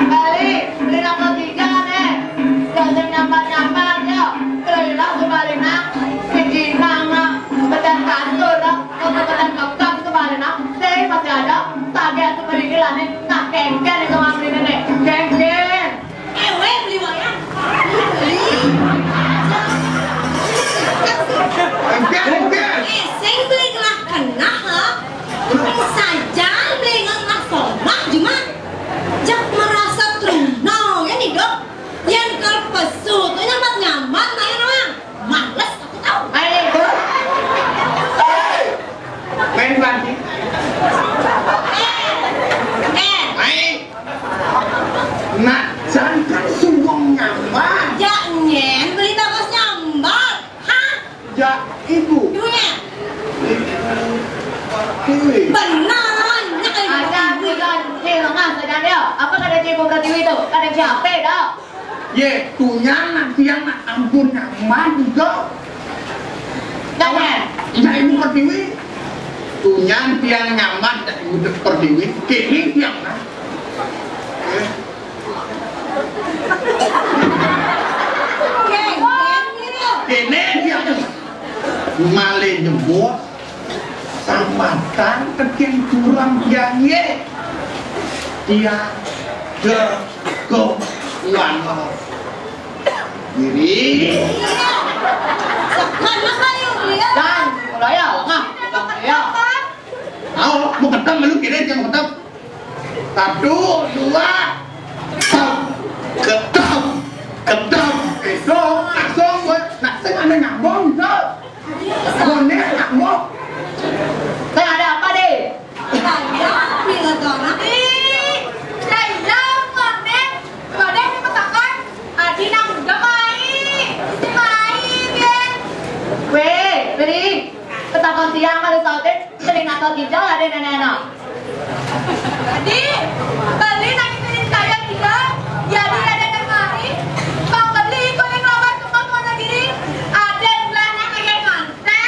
Beli, beli rokok tiga nih. Jangan nyambat-nyambat, yo. Keliling sebaliknya, pijinan, bedan kasur, bedan kekang sebaliknya. Saya masih ada, tagih seperti ini lah nih. Nah, kengken itu ngambil ini. Kengken. Ewe beli wayang. Beli. Kengken, kengken. Eh, sing beli gelah kenah, ha? Sajan beli ngelah somah, cuma jak merasa terunal, ya nih, Dok. Yan kalau pesu tuh nyambat-nyambat, main orang. Males aku tahu. Hai. Main banting. Eh. Eh. Hai. Nak, jangan suwung nyambat. Ya, nyen, beli bagus nyambat. Hah? Ya, ibu. Ibunya? Ibu. Benar, nyak ibu. Ada, bukan. Hei, Mas, ada dia. Apa kata ibu berarti itu? Kata siapa dah? Ye, tunyan nak tiang nak ampun nyaman juga. Jangan. Nak ibu pertiwi. Tunyan tiang nyaman nak ibu pertiwi. Kini tiang nak. Kini tiang. Malih nyebut. Sambatan tekén kurang tiang, ye. Tiang ke ke wan. Diri. Sekan apa yuk, ya? Dan, mulai ya, ngah. Ya. Mau, mau ketemu lu kira jangan ketemu. Satu, dua, ketemu, ketemu, ketemu. Besok, langsung buat nak sing ada ngambung, tuh. Konek, nak mau. Teh, ada apa, deh? Ih, dah iya, konek. Konek, ini petakan. Adi nang udah mai. Mai, Ben. Weh, Beli. Petakan tiang kalau sautin, telinga kau ginjal ada nenek-nenek. Adi, Beli nang ikutin saya dia. Jadi ada yang mai. Bang Beli, kau yang lawan ke Bang Wonogiri. Ada yang belakang kayak mana?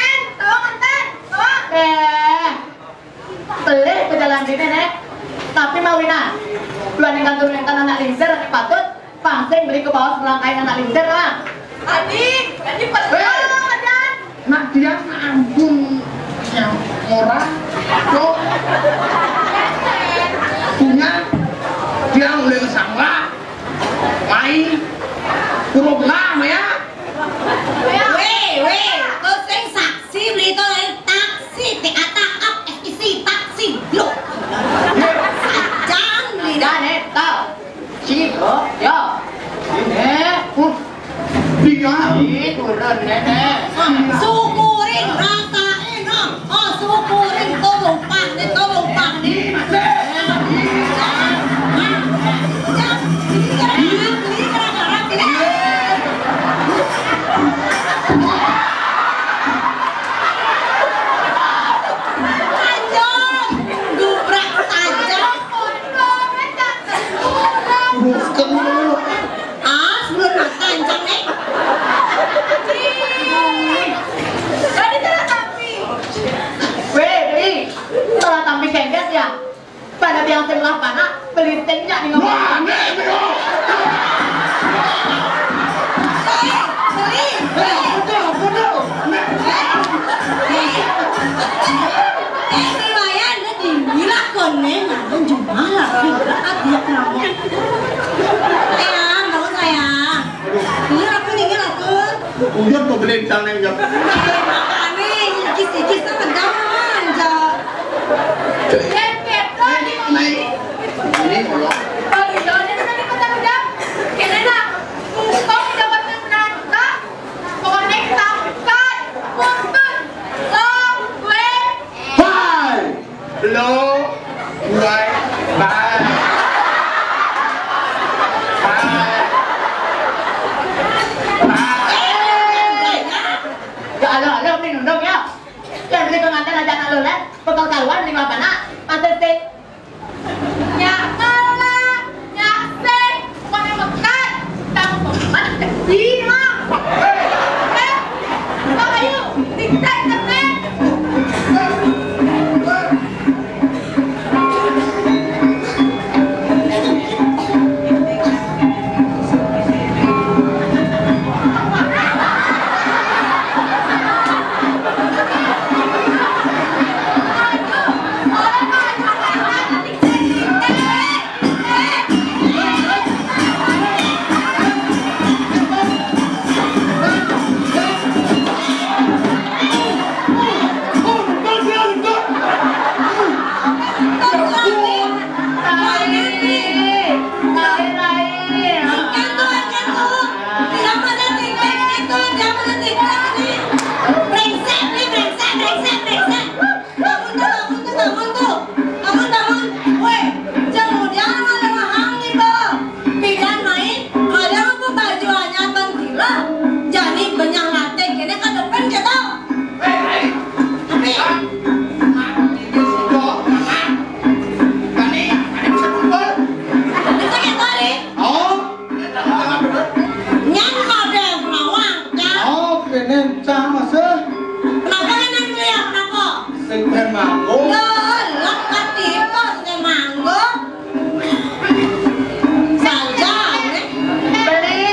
Beli ke bawah serangkaian anak linter lah. Adik, adik pernah. Hei. Nak dia ampun yang orang tuh punya dia udah sangla main huruf lama ya. Weh, weh, kau sing saksi beli itu lain taksi, T A T A F I C, taksi, lo. Sajang beli dah. Dah, Nek, tau. Sini, bro. Yo. Sini. Uh. Tiga. Ih, turun, Nenek. Syukurin, rasain, oh. Oh, syukurin, tuh lupa nih, tuh lupa nih. Ini, Nek. Ini, Nek. Ini, Nek. Ini, Nek. Tajam, gubrak tajam. Bukan. Ah, sebelum makan, cang, eh. Tadi salah tapi. Weh, Pi, salah tapi kengket ya? Pada biang sing lah panak, beli sing nyak nih ngomong. Wah, nih, nih, oh. Beli, beli. Betul, betul. Eh, eh, lumayan, dia tinggi lah, konen. Nah, jumlah lah, tinggi lah, dia kenapa? Sayang, bangun, sayang. Ini aku, ini aku. Uyut mau beli misalnya, Uyut. Ini makanya, ikis-ikis tuh kencang, Jok. Ini, ini, ini, ini, ini. Kalau Jok, ini tadi kata udah. Kena lah. Mumpung jabatan menantu, pokoknya kita bukan. Punten. Long way. Bye. Lo, bye, bye. Bye. Bye. Ya Allah, lo ni nunduk ya. Yang beli pengantin aja nak lo lah. Bekal karuan lima panak. Masa sih. Nyak kalah, nyak sing, mana mekat, tang pemat, hilang. Eh, bang, ayo, tiktek, tiktek. Brengsek nih, brengsek, brengsek, brengsek. Bangun tuh, bangun tuh, bangun tuh. Bangun, bangun. Weh, jangan dia ada wahang nih, Bang. Pidan main, ada apa baju anyar Bang Gila? Jani benyang latih, kene ke depan kita. Tapi, bisa kita nih. Oh. Nyan model penawang, ya. Oh, kene cah masih. Kenapa kene ngeliat kenapa? Sing ben manggung. Loh, lek katiba sing manggung. Saja, nih. Beli,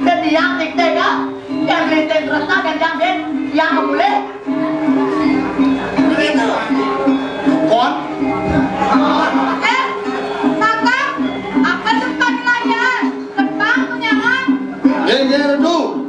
sediang tiktek, ya. Yang beli tiktek resah, kan, yang ben, yang boleh. Begitu. Kon. Eh, Kakak, apa tempat layar? Terbang, punya kan? Eh, dia redup.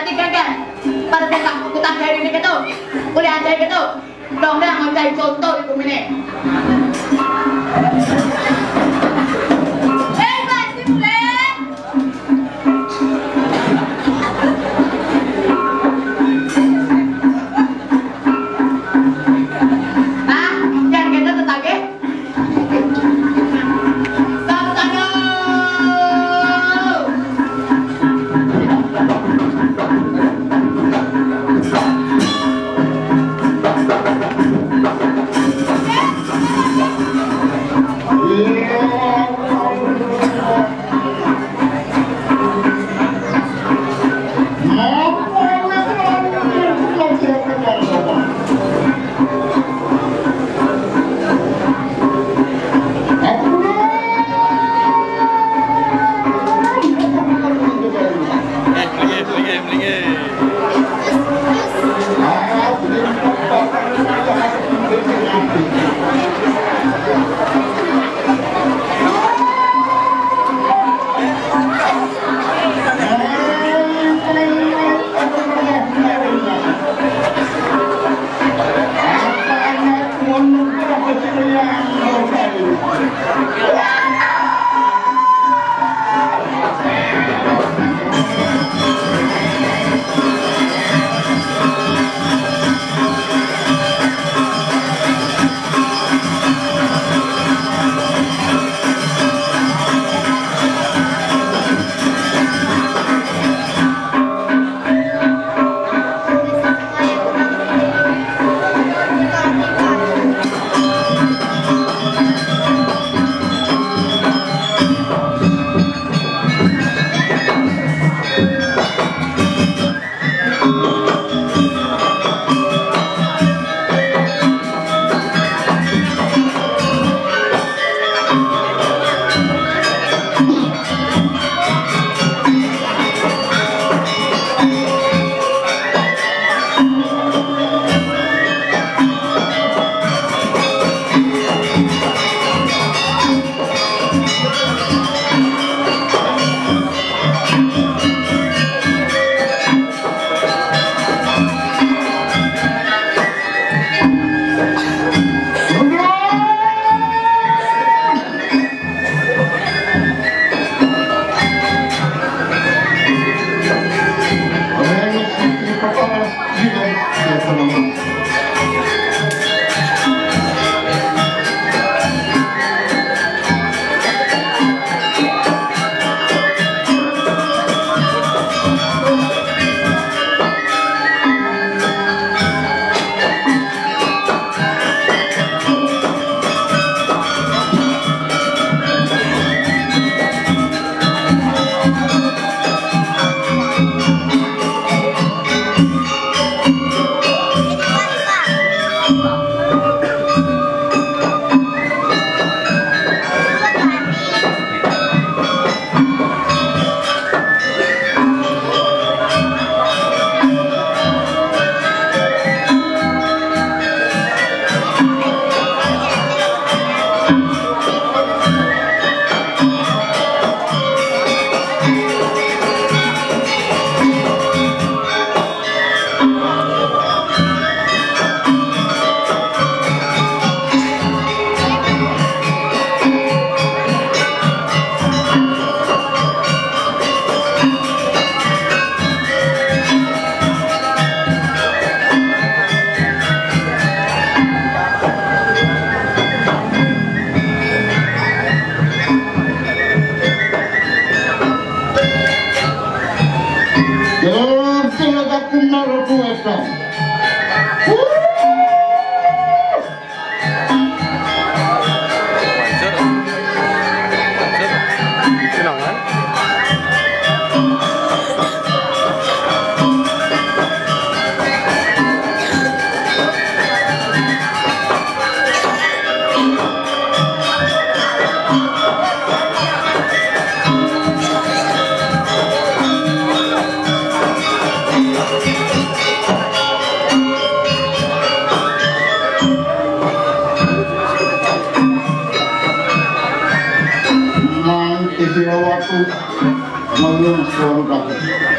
Kan, kan. Pada kutang, kutang kayak gini gitu. Kuliah aja gitu. Dong, dong, mau cari contoh di bumi nih. Eh, pasti mulai. Nah, jangan kita tetangga. Nang Israwatu ngomong suara bagus.